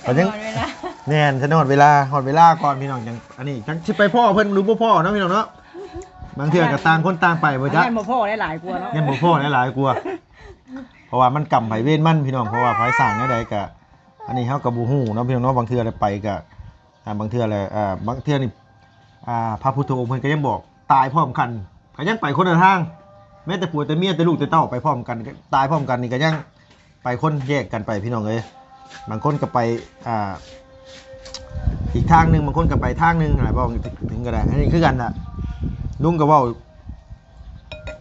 ກໍຍັງ ຮອດເວລາ ແມ່ນ ທັນຮອດເວລາ ຮອດເວລາກ່ອນພີ່ນ້ອງ ຈັ່ງ ອັນນີ້ ຈັກຊິໄປພໍ້ເພິ່ນຫຼືບໍ່ພໍ້ເນາະພີ່ນ້ອງເນາະ ບາງເທື່ອກໍຕ່າງຄົນຕ່າງໄປບໍ່ຈັກ ຍັງບໍ່ພໍ້ຫຼາຍໆກວ່າເນາະ ຍັງບໍ່ພໍ້ຫຼາຍໆກວ່າ ເພາະວ່າມັນກຳໃຜເວນມັນພີ່ນ້ອງ ເພາະວ່າໃຜສ້າງແນວໃດກໍ ອັນນີ້ເຮົາກໍບໍ່ຮູ້ເນາະພີ່ນ້ອງເນາະ ບາງເທື່ອໄດ້ໄປກໍ ອ່າ ບາງເທື່ອແຫຼະ ອ່າ ບາງເທື່ອນີ້ ອ່າ ພະພຸດທະອົງເພິ່ນກໍຍັງບອກ ຕາຍພ້ອມກັນກໍຍັງໄປຄົນລະທາງ ແມ້ແຕ່ຜົວແຕ່ເມຍ ແຕ່ລູກແຕ່ເຕົ້າໄປພ້ອມກັນ ຕາຍພ້ອມກັນນີ້ກໍຍັງໄປຄົນແຍກກັນໄປພີ່ນ້ອງເອີຍ ບາງຄົນກໍໄປ ອ່າ ອີກທາງໜຶ່ງ ບາງຄົນກໍໄປທາງໜຶ່ງຫັ້ນແຫຼະ ເວົ້າເຖິງກໍໄດ້ ອັນນີ້ຄືກັນນະ ລຸງກໍເວົ້າ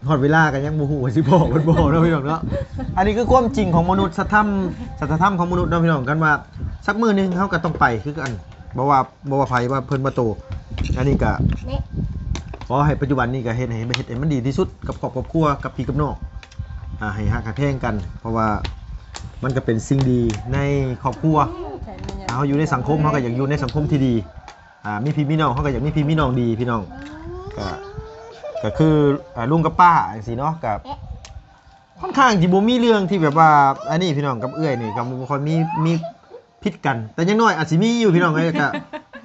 ຮອດເວລາກໍຍັງບໍ່ຮູ້ວ່າຊິພໍ້ບໍ່ພໍ້ເນາະພີ່ນ້ອງເນາະ ອັນນີ້ຄືຄວາມຈິງຂອງມະນຸດ ສັດທຳ ສັດທະທຳຂອງມະນຸດເນາະພີ່ນ້ອງ ຄັນວ່າສັກມື້ໜຶ່ງເຮົາກໍຕ້ອງໄປຄືກັນ ບໍ່ວ່າ ບໍ່ວ່າໃຜວ່າເພິ່ນວ່າໂຕ ອັນນີ້ກໍຂໍໃຫ້ປັດຈຸບັນນີ້ກໍເຮັດໃຫ້ ເຮັດໃຫ້ມັນດີທີ່ສຸດກັບຄອບກັບຄົວ ກັບພີ່ກັບນ້ອງ ອ່າ ໃຫ້ຮັກໃຫ້ແພງກັນ ເພາະວ່າມັນກໍເປັນສິ່ງດີໃນຄອບຄົວ ເຮົາຢູ່ໃນສັງຄົມ ເຮົາກໍຢາກຢູ່ໃນສັງຄົມທີ່ດີ ອ່າ ມີພີ່ມີນ້ອງ ເຮົາກໍຢາກມີພີ່ມີນ້ອງດີພີ່ນ້ອງ ກໍ ກໍຄື ອ່າ ລຸງກັບປ້າຈັ່ງຊີ້ເນາະ ກໍຄ່ອນຂ້າງຊິບໍ່ມີເລື່ອງທີ່ແບບວ່າ ອັນນີ້ພີ່ນ້ອງ ກັບເອື້ອຍນີ້ກໍບໍ່ຄ່ອຍມີ ມີຜິດກັນ ແຕ່ຢ່າງໜ້ອຍອາດຊິມີຢູ່ພີ່ນ້ອງເອີຍ ກໍ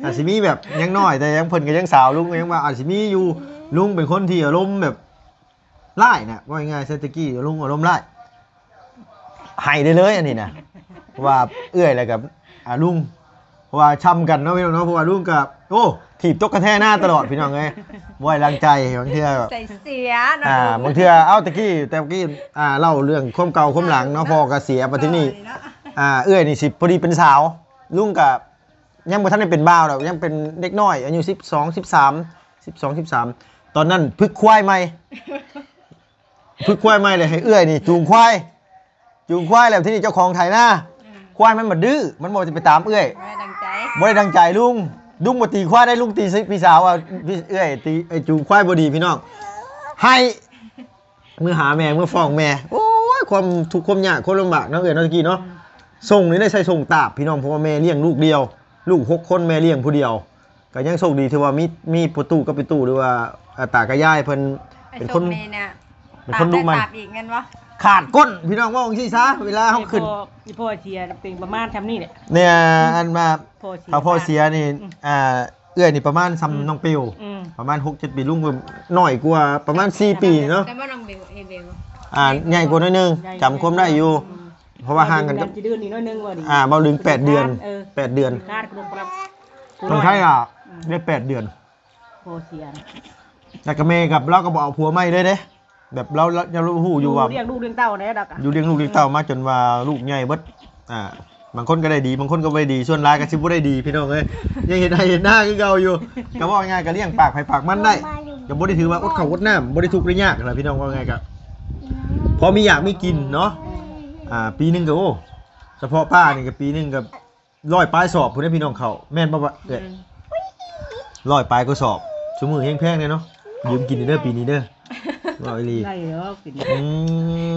ອາດຊິມີແບບຍັງນ້ອຍ ແຕ່ຍັງ ເພິ່ນກໍຍັງສາວ ລຸງກໍຍັງວ່າອາດຊິມີຢູ່ ລຸງເປັນຄົນທີ່ອາລົມແບບ ຫຼາຍນະ ເວົ້າງ່າຍໆ ແຊຕະກີລຸງອາລົມຫຼາຍ ໃຫ້ໄດ້ເລີຍອັນນີ້ນະ ເພາະວ່າເອື້ອຍແລ້ວກໍ ອ່າ ລຸງ ເພາະວ່າຊ່ຳກັນເນາະພີ່ນ້ອງເນາະ ເພາະວ່າລຸງກໍ ໂອ້ ຖີບຕົກກະແທໜ້າຕະຫຼອດພີ່ນ້ອງເອີຍ ບໍ່ໄວ້ວາງໃຈ ບາງເທື່ອໃສ່ເສຍເນາະ ອ່າ ບາງເທື່ອ ເອົ້າ ຕະກີ້ ແຕ່ກີ້ ອ່າ ເລົ່າເລື່ອງຄວາມເກົ່າຄວາມຫຼັງເນາະ ພໍ່ກໍເສຍ ບັດທີນີ້ ອ່າ ເອື້ອຍນີ້ຊິພໍດີເປັນສາວ ລຸງກໍຍັງບໍ່ທັນໄດ້ເປັນບ່າວດອກ ຍັງເປັນເດັກນ້ອຍ ອາຍຸສິບສອງ ສິບສາມ ສິບສອງ ສິບສາມ ຕອນນັ້ນຝຶກຄວາຍໃໝ່ ຝຶກຄວາຍໃໝ່ເລີຍ ໃຫ້ເອື້ອຍນີ້ຈູງຄວາຍ ຈູງຄວາຍແລ້ວ ທີນີ້ເຈົ້າຂອງໄຖນາ ອືມ ຄວາຍມັນມາດື້ ມັນບໍ່ໄດ້ໄປຕາມເອື້ອຍ ບໍ່ໄດ້ດັ່ງໃຈ ບໍ່ໄດ້ດັ່ງໃຈລຸງ ລຸງບໍ່ຕີຄວາຍໄດ້ ລຸງຕີພີ່ສາວ ເອົາ ເອື້ອຍຕີ ເອື້ອຍຈູງຄວາຍບໍ່ດີພີ່ນ້ອງ ໃຫ້ ເມືອຫາແມ່ ເມືອຟ້ອງແມ່ ໂອ້ຍ ຄວາມທຸກຄວາມຍາກ ຄວາມລຳບາກເນາະ ເອື້ອຍເນາະ ຕະກີ້ເນາະ ອືມ ສົ່ງນີ້ໄດ້ໃສ່ສົ່ງຕາບພີ່ນ້ອງ ເພາະວ່າແມ່ລ້ຽງລູກດຽວ ລູກຫົກຄົນ ແມ່ລ້ຽງຜູ້ດຽວ ກໍຍັງໂຊກດີທີ່ວ່າມີ ມີພໍ່ຕູ້ກັບແມ່ຕູ້ ຫຼືວ່າ ອ່າ ຕາກັບຍາຍເພິ່ນ ເປັນຄົນ ເປັນຄົນດຸໝັ່ນ ຕາບອີກແມ່ນບໍ່ ຂາດກົ້ນ ພີ່ນ້ອງ ເວົ້າຈັ່ງຊີ້ຊະ ເວລາເຮົາຂຶ້ນ ອີ່ພໍ່ ອີ່ພໍ່ເສຍເປັນປະມານຊ່ຳນີ້ແຫຼະ ເນຍ ອັນວ່າ ພໍ່ເສຍ ຖ້າພໍ່ເສຍນີ້ ອືມ ອ່າ ເອື້ອຍນີ້ປະມານຊ່ຳ ອືມ ນ້ອງປິວ ອືມ ປະມານຫົກເຈັດປີ ລຸງກໍນ້ອຍກວ່າປະມານສີ່ປີເນາະ ແຕ່ວ່ານ້ອງເບວ ເອເບວ ອ່າ ໃຫຍ່ກວ່າໜ້ອຍໜຶ່ງ ໃຫຍ່ ຈຳຄວາມໄດ້ຢູ່ ອືມ ເພາະວ່າຫ່າງກັນກັບ ເດືອນນີ້ໜ້ອຍໜຶ່ງວ່ານີ້ ອ່າ ບໍ່ເຖິງແປດເດືອນ ເອີ ແປດເດືອນ ຂາດລົງປະມານ ຕ້ອງໃຊ້ລະ ອືມ ໄດ້ແປດເດືອນ ພໍ່ເສຍ ແລ້ວກໍແມ່ກັບລາວກໍບໍ່ເອົາຜົວໃໝ່ເລີຍເດ້ ແບບລາວ ລາວ ລາວຮູ້ຢູ່ວ່າ ຢູ່ລ້ຽງລູກລ້ຽງເຕົ້າແດ່ດອກ ຢູ່ລ້ຽງລູກລ້ຽງເຕົ້າມາຈົນວ່າລູກໃຫຍ່ເບິດ ອ່າ ບາງຄົນກໍໄດ້ດີ ບາງຄົນກໍບໍ່ໄດ້ດີ ສ່ວນຫຼາຍກໍຊິບໍ່ໄດ້ດີພີ່ນ້ອງເອີຍ ຍັງເຮັດໄຮ່ເຮັດນາຄືເກົ່າຢູ່ ກໍເວົ້າງ່າຍໆ ກໍລ້ຽງປາກໃຜປາກມັນໄດ້ ກໍບໍ່ໄດ້ຖືວ່າອົດເຂົ້າອົດນ້ຳ ບໍ່ໄດ້ທຸກໄດ້ຍາກນະພີ່ນ້ອງ ເວົ້າງ່າຍໆ ກໍພໍມີຢາກມີກິນເນາະ ອ່າ ປີໜຶ່ງກໍ ໂອ້ ສະເພາະປ້ານີ້ກໍປີໜຶ່ງກໍ ຮ້ອຍປາຍສອບພຸ້ນເດ້ພີ່ນ້ອງເຂົ້າ ແມ່ນບໍ່ວະເອື້ອຍ? ອືມ ຮ້ອຍປາຍກວ່າສອບ ຊຸມື້ແຮງແພງແດ່ເນາະ ຢືມກິນເດີປີນີ້ເດີ ເວົ້າອີ່ຫຼີ ໄດ້ແລ້ວກິນ ອື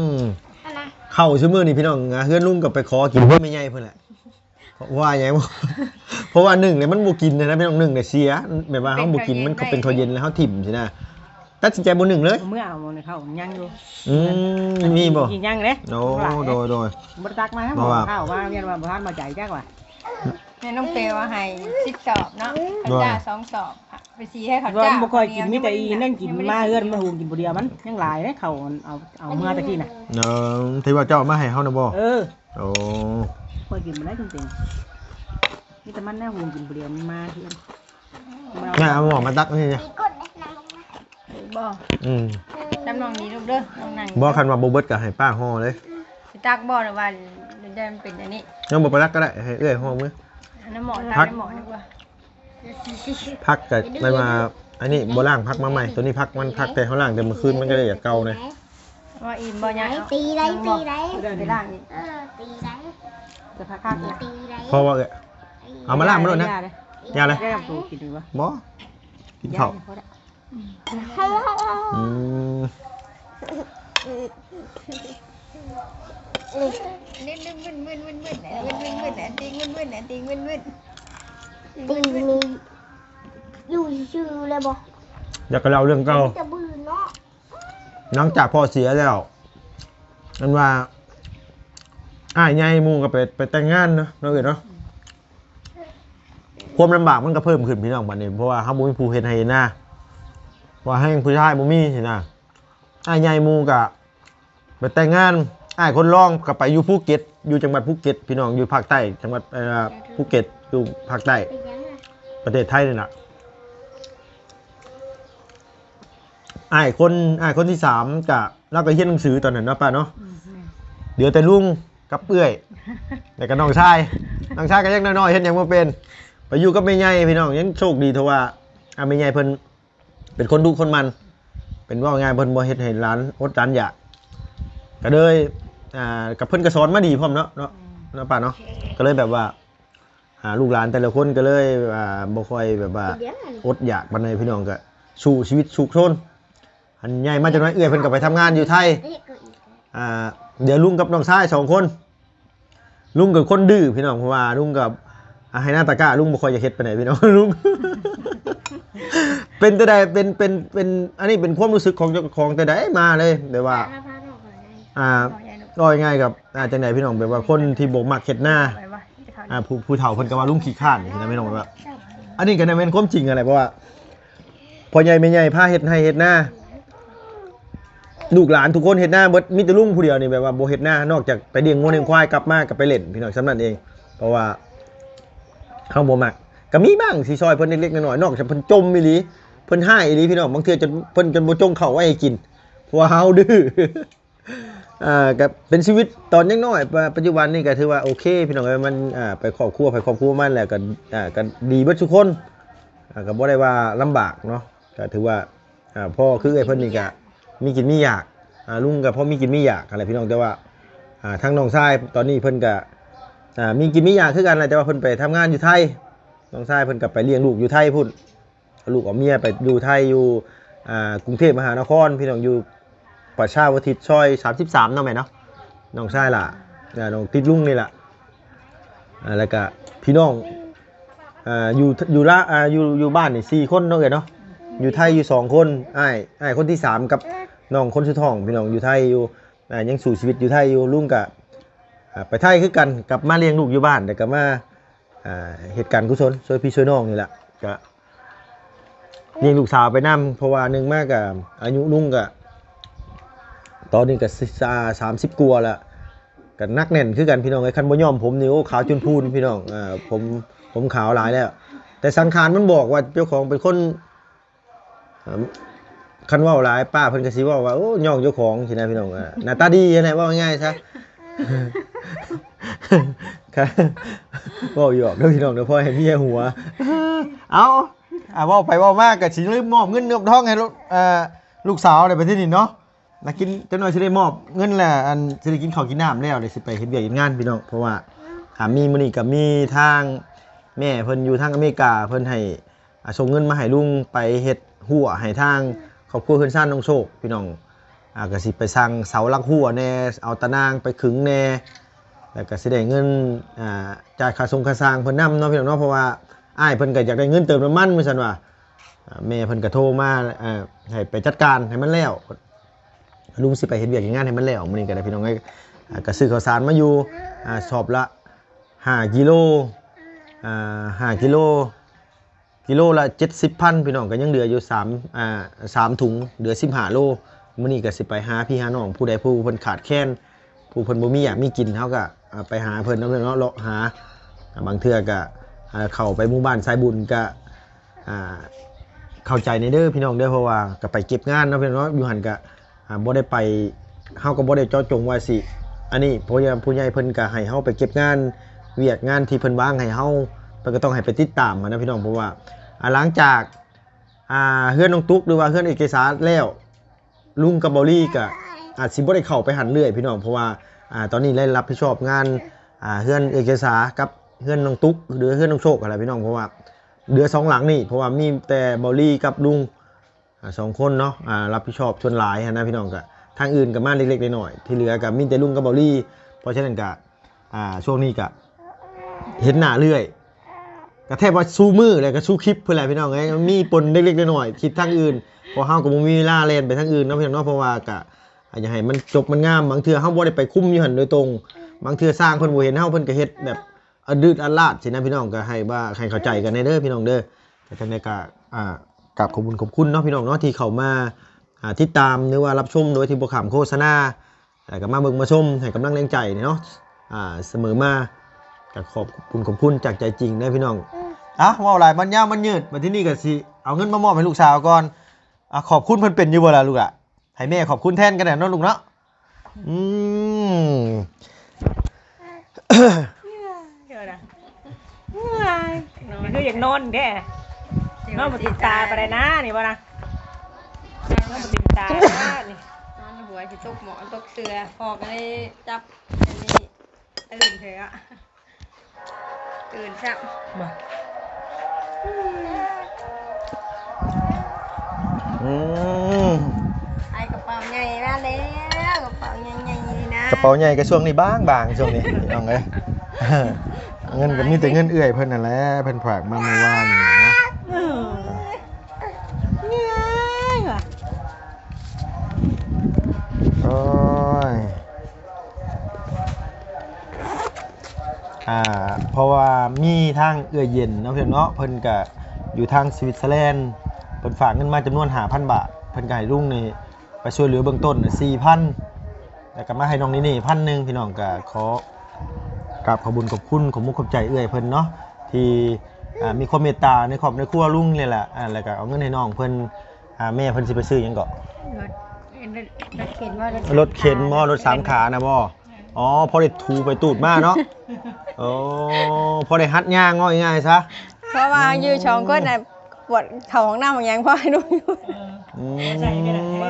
ມ ເຂົ້າຊຸມື້ນີ້ພີ່ນ້ອງ ເຮືອນລຸງກໍໄປຂໍກິນເພື່ອແມ່ໃຫຍ່ເພິ່ນແຫຼະ ເພາະວ່າຫຍັງ ເພາະວ່າໜຶ້ງແລ້ວມັນບໍ່ກິນນະພີ່ນ້ອງ ໜຶ້ງແລ້ວເສຍ ແບບວ່າເຮົາບໍ່ກິນ ມັນກໍເປັນເຂົ້າເຢັນແລ້ວເຮົາຖິ້ມຊີ້ນະ ຕັດສິນໃຈບໍ່ໜຶ້ງເລີຍ ເມື່ອເອົາເຂົ້າຍັງຢູ່ ອືມ ມີບໍ່? ກິນຍັງເດ້ ໂອ້ ໂດຍໆ ບໍ່ໄດ້ຕັກມາ ບໍ່ວ່າ ເຂົ້າວ່າ ຢ້ານວ່າບໍ່ທັນມາໃຈຈັກວ່າ ແມ່ນ້ອງເປວ່າໃຫ້ສິບສອບເນາະ ໂດຍ ເຂົ້າຈ້າສອງສອບ ໄປສີໃຫ້ເຂົາຈ້າ ບໍ່ຄ່ອຍກິນ ມີແຕ່ອີນັ້ນກິນມາເຮືອນ ມັນຫຸງກິນຜູ້ດຽວ ມັນຍັງຫຼາຍເດ້ ເຂົ້າເອົາ ເອົາມາແຕ່ກີ້ນະ ເອີ ທີ່ວ່າເຈົ້າເອົາມາໃຫ້ເຮົານະບໍ່? ເອີ ໂອ້ ຂ້ອຍກິນບໍ່ໄດ້ຈິງໆ ມີແຕ່ມັນແນວຫຸງກິນຜູ້ດຽວ ມັນມາເຮືອນ ແມ່ເອົາໝໍ້ມາຕັກນີ້ ບໍ່ ອືມ ຈຳນ້ອງນີ້ລູກເດີ ນ້ອງນັ່ງ ບໍ່ ຄັນວ່າບໍ່ເບິດກໍໃຫ້ປ້າຫໍ່ເລີຍ ຊິຕັກບໍ່ ຫຼືວ່າ ຫຼືວ່າມັນເປັນອັນນີ້ ຍັງບໍ່ໄປຕັກກໍໄດ້ ໃຫ້ເອື້ອຍຫໍ່ມື້ ນ້ຳໝໍ້ ຕັກນ້ຳໝໍ້ດີກວ່າ ຜັກກໍແມ່ນວ່າ ອັນນີ້ບໍ່ລ້າງຜັກມາໃໝ່ ຕົວນີ້ຜັກມັນ ຜັກແຕ່ເຮົາລ້າງແຕ່ມື້ຄືນ ມັນກໍໄດ້ຢາກເກົ່າແດ່. ວ່າອີ່ມບໍ່ຍາກ ຕີໄດ້ ຕີໄດ້ ໄປລ້າງອີກ ເອີ ຕີໄດ້ ຈະພັກຄັກ ຕີໄດ້ ເພາະວ່າ ເອີ ເອົາມາລ້າງມາໂລດນະ ຢ່າເລີຍ ຢ່າເລີຍ ໄດ້ກັບໂຕກິນບໍ່? ບໍ່ ກິນເຂົ້າ ອືມ ຢູ່ຊື່ໆ ແລ້ວບໍ່ ຢາກກະເລົ່າເລື່ອງເກົ່າ ຈະບືນເນາະ ຫຼັງຈາກພໍ່ເສຍແລ້ວ ອັນວ່າອ້າຍໃຫຍ່ໝູ່ກໍໄປ ໄປແຕ່ງງານເນາະ ນ້ອງເອີຍເນາະ ຄວາມລຳບາກມັນກໍເພີ່ມຂຶ້ນພີ່ນ້ອງ ບັດນີ້ ເພາະວ່າເຮົາບໍ່ມີຜູ້ເຮັດໄຮ່ເຮັດນາ ເພາະວ່າແຮງຜູ້ຊາຍບໍ່ມີຊີ້ນະ ອ້າຍໃຫຍ່ໝູ່ກໍໄປແຕ່ງງານ ອ້າຍຄົນລອງກໍໄປຢູ່ພູເກັດ ຢູ່ຈັງຫວັດພູເກັດ ພີ່ນ້ອງ ຢູ່ພາກໃຕ້ ຈັງຫວັດ ເອີ ພູເກັດ ຢູ່ພາກໃຕ້ ປະເທດໄທນີ້ລະ. ອ້າຍຄົນ ອ້າຍຄົນທີສາມກະ ລາວກະຮຽນໜັງສືຕອນນັ້ນເນາະປ້າເນາະ ອືມ ເຫຼືອແຕ່ລຸງກັບເອື້ອຍ ແລ້ວກະນ້ອງຊາຍ ນ້ອງຊາຍກະຍັງນ້ອຍໆ ເຮັດຫຍັງບໍ່ເປັນ ໄປຢູ່ກັບແມ່ໃຫຍ່ພີ່ນ້ອງ ຍັງໂຊກດີເທົ່າວ່າ ອາ ແມ່ໃຫຍ່ເພິ່ນເປັນຄົນດຸຄົນໝັ່ນ ເປັນ ເວົ້າງ່າຍເພິ່ນບໍ່ເຮັດໃຫ້ຫຼານອົດຫຼານຢາກ ກະເລີຍ ອາ ກັບເພິ່ນກະສອນມາດີພ້ອມເນາະ ເນາະ ອືມ ເນາະປ້າເນາະ ກະເລີຍແບບວ່າ ອ່າ ລູກຫຼານແຕ່ລະຄົນກໍເລີຍ ອ່າ ບໍ່ຄ່ອຍແບບວ່າອົດຢາກປານໃດ ພີ່ນ້ອງກໍສູ້ຊີວິດຊຸກຊົນ ອັນໃຫຍ່ມາຈັກໜ້ອຍ ເອື້ອຍເພິ່ນກໍໄປທຳງານຢູ່ໄທ ອ່າ ເຫຼືອລຸງກັບນ້ອງຊາຍສອງຄົນ ລຸງກໍຄົນດື້ພີ່ນ້ອງ ເພາະວ່າລຸງກໍ ອ່າ ໄຮ່ນາຕາກ້າ ລຸງບໍ່ຄ່ອຍຢາກເຮັດປານໃດພີ່ນ້ອງ ລຸງ ເປັນແຕ່ໃດ ເປັນ ເປັນ ເປັນ ອັນນີ້ເປັນຄວາມຮູ້ສຶກຂອງເຈົ້າຂອງແຕ່ໃດມາເລີຍ ແບບວ່າ ອ່າ ເວົ້າງ່າຍກັບ ອ່າ ຈັ່ງໃດພີ່ນ້ອງ ແບບວ່າຄົນທີ່ບໍ່ມັກເຮັດນາ ອ່າ ຜູ້ ຜູ້ເຖົ້າເພິ່ນກໍວ່າລຸງຂີ້ຄ້ານຊີ້ນະພີ່ນ້ອງ ແບບວ່າ ອັນນີ້ກໍແມ່ນຄວາມຈິງຫັ້ນແຫຼະ ເພາະວ່າພໍ່ໃຫຍ່ແມ່ໃຫຍ່ພາເຮັດໄຮ່ເຮັດນາ ລູກຫຼານທຸກຄົນເຮັດນາເບິດ ມີແຕ່ລຸງຜູ້ດຽວນີ້ແບບວ່າບໍ່ເຮັດນາ ນອກຈາກໄປລ້ຽງງົວລ້ຽງຄວາຍ ກັບມາກໍໄປຫຼິ້ນ ພີ່ນ້ອງ ສ່ຳນັ້ນເອງ ເພາະວ່າເຮົາບໍ່ມັກ ກໍມີບ້າງຊິຊ່ອຍເພິ່ນເລັກໆນ້ອຍໆ ນອກຈາກເພິ່ນຈົ່ມອີ່ຫຼີ ເພິ່ນຮ້າຍອີ່ຫຼີ ພີ່ນ້ອງ ບາງເທື່ອຈົນ ເພິ່ນຈົນບໍ່ຈົ່ງເຂົ້າໄວ້ໃຫ້ກິນ ເພາະວ່າເຮົາດື້. ອ່າ ກໍເປັນຊີວິດຕອນຍັງນ້ອຍ ປະ ປັດຈຸບັນນີ້ກໍຖືວ່າໂອເຄພີ່ນ້ອງເອີຍ ມັນ ອ່າ ໄປຄອບຄົວ ໄປຄອບຄົວມັນແລ້ວກໍ ອ່າ ກໍດີເບິດທຸກຄົນ ອ່າ ກໍບໍ່ໄດ້ວ່າລຳບາກເນາະ ກໍຖືວ່າ ອ່າ ພໍ່ຄືເອື້ອຍເພິ່ນນີ້ກໍມີກິນມີຢາກ ອ່າ ລຸງກໍພໍມີກິນມີຢາກຫັ້ນແຫຼະພີ່ນ້ອງ ແຕ່ວ່າ ອ່າ ທາງນ້ອງຊາຍຕອນນີ້ເພິ່ນກໍ ອ່າ ມີກິນມີຢາກຄືກັນແຫຼະ ແຕ່ວ່າເພິ່ນໄປທຳງານຢູ່ໄທ ນ້ອງຊາຍເພິ່ນກໍໄປລ້ຽງລູກຢູ່ໄທພຸ້ນ ເອົາລູກເອົາເມຍໄປຢູ່ໄທ ຢູ່ ອ່າ ກຸງເທບມະຫານະຄອນ ພີ່ນ້ອງ ຢູ່ປະຊາອຸທິດ ຊອຍສາມສິບສາມເນາະແມ່ເນາະ ນ້ອງຊາຍຫຼ້າ ອ່າ ນ້ອງຕິດລຸງນີ້ລະ ອ່າ ແລ້ວກະພີ່ນ້ອງ ອ່າ ຢູ່ ຢູ່ລາ ອ່າ ຢູ່ ຢູ່ບ້ານນີ້ສີ່ຄົນເນາະເອື້ອຍເນາະ ຢູ່ໄທຢູ່ສອງຄົນ ອ້າຍ ອ້າຍຄົນທີສາມກັບນ້ອງຄົນສຸດທ້ອງ ພີ່ນ້ອງ ຢູ່ໄທຢູ່ ອ່າ ຍັງສູ້ຊີວິດຢູ່ໄທຢູ່ ລຸງກະ ອ່າ ໄປໄທຄືກັນ ກັບມາລ້ຽງລູກຢູ່ບ້ານ ແລ້ວກະມາ ອ່າ ເຮັດການກຸສົນຊ່ວຍພີ່ຊ່ວຍນ້ອງນີ້ແຫຼະ ກະລ້ຽງລູກສາວໄປນຳ ເພາະວ່າໜຶ່ງມາກະອາຍຸລຸງກະ ຕອນນີ້ກະ ສາມສິບກວ່າລະ ກະໜັກແໜ້ນຄືກັນພີ່ນ້ອງເອີຍ ຄັນບໍ່ຍ້ອມຜົມນີ້ ໂອ້ ຂາວຈົນພູນພີ່ນ້ອງ ເອີ ຜົມ ຜົມຂາວຫຼາຍແລ້ວ ແຕ່ສັງຂານມັນບອກວ່າເຈົ້າຂອງເປັນຄົນ ຄັນເວົ້າຫຼາຍປ້າເພິ່ນກໍຊິເວົ້າວ່າ ໂອ້ ຍ້ອງເຈົ້າຂອງຊີ້ນະພີ່ນ້ອງ ໜ້າຕາດີຫັ້ນແຫຼະ ເວົ້າງ່າຍໆຊະ ເວົ້າຫຍອກເດີພີ່ນ້ອງເດີ ພໍໃຫ້ເມຍຫົວ ເອົ້າ ອ່າ ເວົ້າໄປເວົ້າມາກໍຊິລືມມອບເງິນມອບທອງໃຫ້ ອ່າ ລູກສາວໄດ້ບັດທີນີ້ເນາະ ນະກິນ ຈັກໜ່ອຍຊິໄດ້ມອບເງິນແລ້ວ ອັນ ຊິໄດ້ກິນເຂົ້າກິນນ້ຳແລ້ວ ແລ້ວຊິໄປເຮັດວຽກເຮັດງານພີ່ນ້ອງ ເພາະວ່າ ອ່າ ມີມື້ນີ້ກໍມີທາງແມ່ເພິ່ນຢູ່ທາງອາເມລິກາ ເພິ່ນໃຫ້ ອ່າ ສົ່ງເງິນມາໃຫ້ລຸງໄປເຮັດຮົ້ວໃຫ້ທາງຄອບຄົວເຮືອນຊານນ້ອງໂຊກພີ່ນ້ອງ ອ່າ ກໍຊິໄປສັ່ງເສົາຫຼັກຮົ້ວແດ່ ເອົາຕາໜ່າງໄປຂຶງແດ່ ແລ້ວກໍຊິໄດ້ເງິນ ອ່າ ຈ່າຍຄ່າສົ່ງຄ່າສ້າງເພິ່ນນຳເນາະພີ່ນ້ອງເນາະ ເພາະວ່າອ້າຍເພິ່ນກໍຢາກໄດ້ເງິນເຕີມນ້ຳມັນວ່າຊັ້ນວ່າ ອ່າ ແມ່ເພິ່ນກໍໂທມາ ເອີ ໃຫ້ໄປຈັດການໃຫ້ມັນແລ້ວ ລຸງຊິໄປເຮັດວຽກເຮັດງານໃຫ້ມັນແລ້ວ ມື້ນີ້ກໍໄດ້ພີ່ນ້ອງເອີຍ ອ່າ ກໍຊື້ເຂົ້າສານມາຢູ່ ອ່າ ສອບລະຫ້າກິໂລ ອ່າ ຫ້າກິໂລ ກິໂລລະເຈັດສິບພັນ ພີ່ນ້ອງ ກໍຍັງເຫຼືອຢູ່ສາມ ອ່າ ສາມຖົງ ເຫຼືອສິບຫ້າໂລ ມື້ນີ້ກໍຊິໄປຫາພີ່ຫານ້ອງ ຜູ້ໃດຜູ້ເພິ່ນຂາດແຄນ ຜູ້ເພິ່ນບໍ່ມີຢາກມີກິນ ເຮົາກໍ ອ່າ ໄປຫາເພິ່ນເນາະ ເນາະ ເລາະຫາ ອ່າ ບາງເທື່ອກໍ ອ່າ ເຂົ້າໄປໝູ່ບ້ານສາຍບຸນກໍ ອ່າ ເຂົ້າໃຈແດ່ເດີພີ່ນ້ອງເດີ ເພາະວ່າກໍໄປເກັບງານເນາະ ພີ່ນ້ອງເນາະ ຢູ່ຫັ້ນກໍ ອ່າ ບໍ່ໄດ້ໄປ ເຮົາກໍບໍ່ໄດ້ເຈາະຈົງວ່າຊິ ອັນນີ້ ເພາະວ່າຜູ້ໃຫຍ່ເພິ່ນກໍໃຫ້ເຮົາໄປເກັບງານ ວຽກງານທີ່ເພິ່ນວາງໃຫ້ເຮົາ พิ่นກໍຕ້ອງໃຫ້ໄປຕິດຕາມຫັ້ນນະພີ່ນ້ອງ ເພາະວ່າ ອ່າ ຫຼັງຈາກ ອ່າ ເຮືອນນ້ອງຕຸກ ຫຼືວ່າເຮືອນເອື້ອຍເກສາແລ້ວ ລຸງກັບເບົາລີກໍອາດຊິບໍ່ໄດ້ເຂົ້າໄປຫັ້ນເລື້ອຍພີ່ນ້ອງ ເພາະວ່າ ອ່າ ຕອນນີ້ໄດ້ຮັບຜິດຊອບງານ ອ່າ ເຮືອນເອື້ອຍເກສາກັບເຮືອນນ້ອງຕຸກ ຫຼືເຮືອນນ້ອງໂຊກຫັ້ນແຫຼະພີ່ນ້ອງ ເພາະວ່າເຫຼືອສອງຫຼັງນີ້ ເພາະວ່າມີແຕ່ເບົາລີກັບລຸງ ອ່າ ສອງຄົນເນາະ ອ່າ ຮັບຜິດຊອບສ່ວນຫຼາຍຫັ້ນນະພີ່ນ້ອງ ກະທາງອື່ນກະມາເລັກໆນ້ອຍໆ ທີ່ເຫຼືອກະມີແຕ່ລຸງກັບເບົາລີ ເພາະສະນັ້ນກະ ອ່າ ຊ່ວງນີ້ກະເຫັນໜ້າເລື້ອຍ ກະແທບວ່າຊູມື້ແຫຼະ ກະຊູຄລິບພຸ້ນແຫຼະພີ່ນ້ອງເອີຍ ມີປົນເລັກໆນ້ອຍໆ ຄລິບທາງອື່ນ ເພາະເຮົາກະບໍ່ມີເວລາແລ່ນໄປທາງອື່ນເນາະພີ່ນ້ອງເນາະ ເພາະວ່າກະ ອ່າ ຢາກໃຫ້ມັນຈົບມັນງາມ ບາງເທື່ອເຮົາບໍ່ໄດ້ໄປຄຸມຢູ່ຫັ້ນໂດຍຕົງ ບາງເທື່ອຊ່າງເພິ່ນບໍ່ເຫັນເຮົາ ເພິ່ນກະເຮັດແບບ ອະດືດອະລາດຊີ້ນະພີ່ນ້ອງ ກໍໃຫ້ວ່າ ໃຫ້ເຂົ້າໃຈກັນແດ່ເດີພີ່ນ້ອງເດີ ແຕ່ຈັ່ງໃດກໍ ອ່າ ກາບຂອບບຸນຂອບຄຸນເນາະພີ່ນ້ອງເນາະ ທີ່ເຂົ້າມາ ອ່າ ຕິດຕາມ ຫຼືວ່າຮັບຊົມໂດຍທີ່ບໍ່ຂ້າມໂຄສະນາ ແລ້ວກໍມາເບິ່ງມາຊົມໃຫ້ກຳລັງແຮງໃຈເນາະ ອ່າ ສະເໝີມາ ກໍຂອບບຸນຂອບຄຸນຈາກໃຈຈິງເດີພີ່ນ້ອງ. ອ່ະ ເວົ້າຫຼາຍມັນຍາວມັນຍືດ ບັດທີນີ້ກໍຊິເອົາເງິນມາມອບໃຫ້ລູກສາວກ່ອນ. ອ່ະ ຂອບຄຸນເພິ່ນເປັນຢູ່ບໍ່ລະລູກຫຼ້າ? ໃຫ້ແມ່ຂອບຄຸນແທນກໍໄດ້ເນາະລູກເນາະ. ອືມ ເດີນະ ຄືຢາກນອນແທ້ ນອນບໍ່ຕິດຕາປານໃດນະ ນີ້ບໍ່ນະ ນອນບໍ່ຕິດຕານະນີ້ ນອນຫົວຊິຕົກໝອນຕົກເສື່ອ ພໍ່ກໍເລີຍຈັບອັນນີ້ຕື່ນເທື່ອ. ຕື່ນຊ້ຳ ບໍ່ ອືມ ອືມ ໄອ້ກະເປົາໃຫຍ່ມາແລ້ວ ກະເປົາໃຫຍ່ໆນີ້ນະ ກະເປົາໃຫຍ່ກະຊ່ວງນີ້ບາງໆ ຊ່ວງນີ້ພີ່ນ້ອງເອີຍ ເງິນກະມີແຕ່ເງິນເອື້ອຍເພິ່ນຫັ້ນແຫຼະ ເພິ່ນຝາກມາມື້ວານນີ້ນະ ເອີ ເອີ ງ່າຍວ່າ ໂອ້ຍ. ອ່າ ເພາະວ່າມີທາງເອື້ອຍເຢັນເນາະ ເພິ່ນເນາະ ເພິ່ນກະຢູ່ທາງສະວິດເຊີແລນ ເພິ່ນຝາກເງິນມາຈຳນວນຫ້າພັນບາດ ເພິ່ນກະໃຫ້ລຸງນີ້ໄປຊ່ວຍເຫຼືອເບື້ອງຕົ້ນສີ່ພັນ ແລ້ວກະມາໃຫ້ນ້ອງນີ່ໆພັນໜຶ່ງ ພີ່ນ້ອງ ກະຂໍກາບຂອບບຸນຂອບຄຸນ ຂອບມຸກຂອບໃຈເອື້ອຍເພິ່ນເນາະ ທີ່ ອ່າ ມີຄວາມເມດຕາໃນຄອບໃນຄົວລຸງນີ້ແຫຼະ ອ່າ ແລ້ວກະເອົາເງິນໃຫ້ນ້ອງເພິ່ນ ອ່າ ແມ່ເພິ່ນຊິໄປຊື້ຫຍັງເກາະ? ລົດ ລົດເຂັນບໍ່? ລົດເຂັນບໍ່? ລົດສາມຂານະບໍ່? ອໍ ພໍໄດ້ຖູໄປຕູດມາເນາະ ໂອ້ ພໍໄດ້ຫັດຍ່າງເວົ້າງ່າຍໆຊະ ເພາະວ່າຢູ່ສອງຄົນນະ ປວດເຂົ້າຫ້ອງນ້ຳຫຍັງ ພໍໃຫ້ລູກຢູ່ ອືມ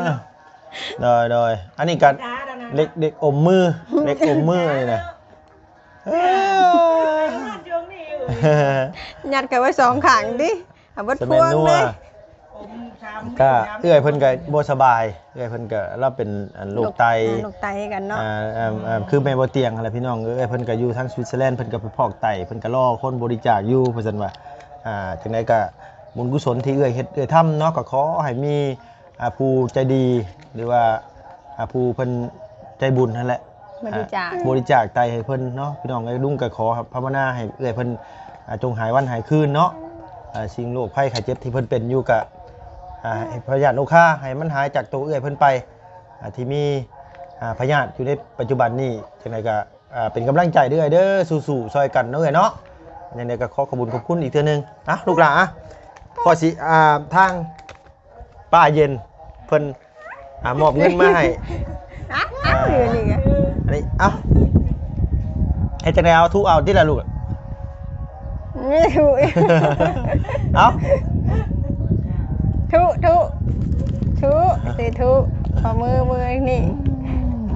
ໂດຍໆ ອັນນີ້ກະເດັກ ເດັກອົມມື ເດັກອົມມືນີ້ນະ ຍັດເຂົ້າໄວ້ສອງຂ້າງຕິ ເອົາເບິດພວງເລີຍ ກະເອື້ອຍເພິ່ນກະບໍ່ສະບາຍ ເອື້ອຍເພິ່ນກະລາວເປັນ ອັນ ໂລກໄຕ ໂລກ ອ່າ ໂລກໄຕຄືກັນເນາະ ອ່າ ອ່າ ອ່າ ຄືແມ່ບໍ່ຕຽງຫັ້ນແຫຼະພີ່ນ້ອງເອີຍ ເພິ່ນກະຢູ່ທາງສະວິດເຊີແລນ ເພິ່ນກະໄປຟອກໄຕ ເພິ່ນກະລໍຄົນບໍລິຈາກຢູ່ ວ່າຊັ້ນວ່າ ອ່າ ຈັ່ງໃດກະບຸນກຸສົນທີ່ເອື້ອຍເຮັດເອື້ອຍທຳເນາະ ກະຂໍໃຫ້ມີ ອ່າ ຜູ້ໃຈດີ ຫຼືວ່າ ອ່າ ຜູ້ເພິ່ນໃຈບຸນຫັ້ນແຫຼະ ບໍລິຈາກ ອ່າ ບໍລິຈາກໄຕໃຫ້ເພິ່ນເນາະ ພີ່ນ້ອງເອີຍ ລຸງກໍຂໍພາວະນາໃຫ້ເອື້ອຍເພິ່ນ ອ່າ ຈົ່ງຫາຍວັນຫາຍຄືນເນາະ ອ່າ ສິ່ງໂລກໄພໄຂ້ເຈັບທີ່ເພິ່ນເປັນຢູ່ກໍ ອ່າ ໃຫ້ພະຍາດໂລຄາໃຫ້ມັນຫາຍຈາກໂຕເອື້ອຍເພິ່ນໄປ ອ່າ ທີ່ມີ ອ່າ ພະຍາດຢູ່ໃນປັດຈຸບັນນີ້ ຈັ່ງໃດກໍ ອ່າ ເປັນກຳລັງໃຈເດີ້ເອື້ອຍເດີ້ ສູ້ໆຊ່ອຍກັນເນາະເອື້ອຍເນາະ ຈັ່ງໃດກໍຂໍຂອບບຸນຂອບຄຸນອີກເທື່ອໜຶ່ງ ອ່ະ ລູກຫຼ້າ ອ່ະ ຂໍຊິ ອ່າ ທາງ ປ້າເຢັນເພິ່ນ ອ່າ ມອບເງິນມາໃຫ້ ອ້າວ ອ່າ ຢູ່ນີ້ ອັນນີ້ ເອົ້າ ເຮັດຈັ່ງໃດ ເອົາ ທຸເອົາຕິລະລູກ ນີ້ທຸ ເອົາ ທຸ ທຸ ທຸ ຊິທຸ ຂໍມື ມືນີ້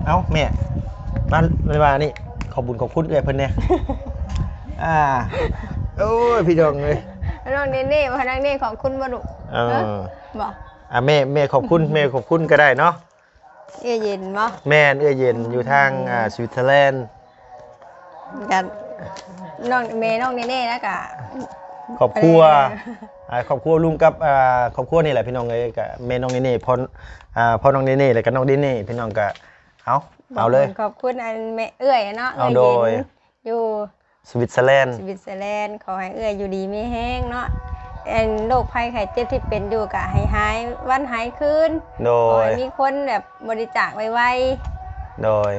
ເອົ້າ ແມ່ ມາ ມາວ່ານີ້ ຂອບບຸນຂອບຄຸນເອື້ອຍເພິ່ນແດ່ ອ່າ ໂອ້ຍ ພີ່ນ້ອງເອີຍ ນ້ອງເນເນ່ ວ່ານ້ອງເນເນ່ຂອບຄຸນບໍ່ລູກ ເອີ ເອີ ບໍ່ ອ່າ ແມ່ ແມ່ຂອບຄຸນ ແມ່ຂອບຄຸນກໍໄດ້ເນາະ ເອື້ອຍເຢັນບໍ່? ແມ່ນ ເອື້ອຍເຢັນ ຢູ່ທາງ ອ່າ ສະວິດເຊີແລນ ກັນ ນ້ອງ ແມ່ນ້ອງເນເນ່ ແລ້ວກະ ຄອບຄົວ ເອີ ອ່າ ຄອບຄົວລຸງກັບ ອ່າ ຄອບຄົວນີ້ແຫຼະ ພີ່ນ້ອງເອີຍ ກະແມ່ນ້ອງເນເນ່ ພໍ່ ອ່າ ພໍ່ນ້ອງເນເນ່ ແລ້ວກະນ້ອງເນເນ່ ພີ່ນ້ອງກະ ເອົາ ເອົາເລີຍ ຂອບຄຸນ ຂອບຄຸນອັນແມ່ເອື້ອຍເນາະ ເອື້ອຍເຢັນ ຢູ່ ສະວິດເຊີແລນ ສະວິດເຊີແລນ ຂໍໃຫ້ເອື້ອຍຢູ່ດີມີແຮງເນາະ ອັນໂລກໄພໄຂ້ເຈັບທີ່ເປັນຢູ່ກະໃຫ້ຫາຍວັນຫາຍຄືນ ໂດຍ ຂໍໃຫ້ມີຄົນແບບບໍລິຈາກໄວໆ ໂດຍ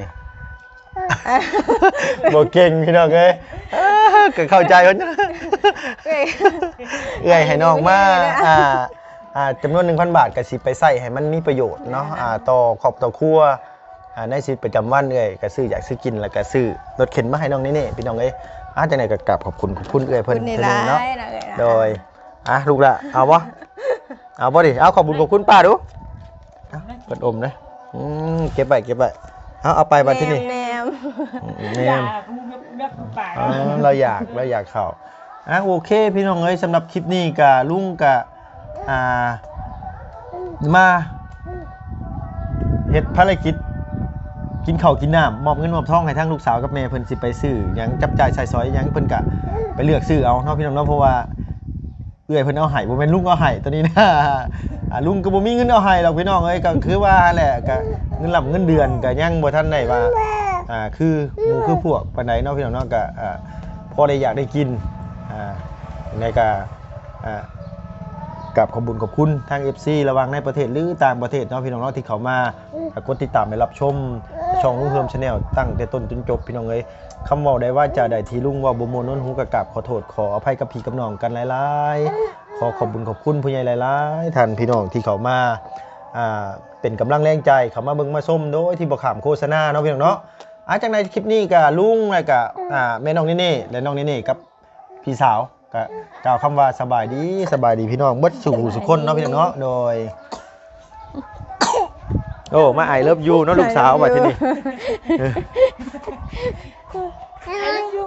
ບໍ່ເກັ່ງພີ່ນ້ອງເອີຍ ເອີ ກໍເຂົ້າໃຈເພິ່ນ ເອື້ອຍ ເອື້ອຍໃຫ້ນ້ອງມາ ອ່າ ອ່າ ຈຳນວນໜຶ່ງພັນບາດ ກໍຊິໄປໃຊ້ໃຫ້ມັນມີປະໂຫຍດເນາະ ອ່າ ຕໍ່ຄອບຕໍ່ຄົວ ອ່າ ໃນຊີວິດປະຈຳວັນ ເອື້ອຍກໍຊື້ຢາກຊື້ກິນ ແລ້ວກໍຊື້ລົດເຂັນມາໃຫ້ນ້ອງເນເນ່ ພີ່ນ້ອງເອີຍ ອ່າ ຈັ່ງໃດກໍກາບຂອບຄຸນ ຂອບຄຸນເອື້ອຍເພິ່ນເທື່ອໜຶ່ງເນາະ. ໂດຍ ອ່າ ລູກຫຼ້າ ເອົາບໍ່? ເອົາບໍ່ດິ? ເອົາ ຂອບບຸນຂອບຄຸນປ້າດູ. ເອົາ ເພິ່ນອົມເດ້. ອືມ ເກັບໄວ້ ເກັບໄວ້. ເອົາ ເອົາໄປບັດທີນີ້ ແນມ ອືມ ແນມ. ເອີ ລາວຢາກ ລາວຢາກເຂົ້າ. ອ່າ ໂອເຄ ພີ່ນ້ອງເອີຍ ສຳລັບຄລິບນີ້ກະ ລຸງກະ ອ່າ ມາເຮັດພາລະກິດ ກິນເຂົ້າກິນນ້ຳ ມອບເງິນມອບທອງໃຫ້ທາງລູກສາວກັບແມ່ເພິ່ນ ຊິໄປຊື້ຫຍັງ ຈັບຈ່າຍໃຊ້ສອຍຫຍັງ ເພິ່ນກະໄປເລືອກຊື້ເອົາເນາະ ພີ່ນ້ອງເນາະ. ເພາະວ່າເອື້ອຍເພິ່ນເອົາໃຫ້ ບໍ່ແມ່ນລຸງເອົາໃຫ້ ໂຕນີ້ນະ. ອ່າ ລຸງກໍບໍ່ມີເງິນເອົາໃຫ້ດອກ ພີ່ນ້ອງເອີຍ. ກໍຄືວ່າຫັ້ນແຫຼະ ກໍເງິນລ່ຳເງິນເດືອນກໍຍັງບໍ່ທັນໄດ້ວ່າ ອ່າ ຄືໝູ່ຄືພວກປານໃດເນາະ ພີ່ນ້ອງເນາະ. ກໍ ອ່າ ພໍໄດ້ຢາກໄດ້ກິນ. ອ່າ ໃນກະ ອ່າ ກາບຂອບບຸນຂອບຄຸນທາງ ເອັຟຊີ ລະຫວ່າງໃນປະເທດ ຫຼື ຕ່າງປະເທດເນາະ ພີ່ນ້ອງເນາະ ທີ່ເຂົ້າມາ ອ່າ ກົດຕິດຕາມ ແລະ ຮັບຊົມຊ່ອງລຸງເຮີມ Channel ຕັ້ງແຕ່ຕົ້ນຈົນຈົບ ພີ່ນ້ອງເອີຍ. ຄຳເວົ້າໃດວາຈາໃດທີ່ລຸງເວົ້າບໍ່ມ່ວນມ່ວນຫູ ກໍກາບຂໍໂທດຂໍອະໄພກັບພີ່ກັບນ້ອງກັນຫຼາຍໆ. ຂໍຂອບບຸນຂອບຄຸນຜູ້ໃຫຍ່ຫຼາຍໆ ທ່ານ ພີ່ນ້ອງທີ່ເຂົ້າມາ ອ່າ ເປັນກຳລັງແຮງໃຈ ເຂົ້າມາເບິ່ງມາຊົມໂດຍທີ່ບໍ່ຂ້າມໂຄສະນາເນາະ ພີ່ນ້ອງເນາະ. ອ່າ ຈັ່ງໃດຄລິບນີ້ກໍລຸງ ແລ້ວກໍ ອ່າ ແມ່ນ້ອງເນເນ່ ແລະ ນ້ອງເນເນ່ກັບ ພີ່ສາວ ກະກ່າວຄຳວ່າສະບາຍດີ ສະບາຍດີພີ່ນ້ອງເບິດສູ່ຜູ້ສູ່ຄົນເນາະ ພີ່ນ້ອງເນາະ. ໂດຍ ໂອ້ ມາ I love you ເນາະ ລູກສາວ ບັດທີນີ້. I love you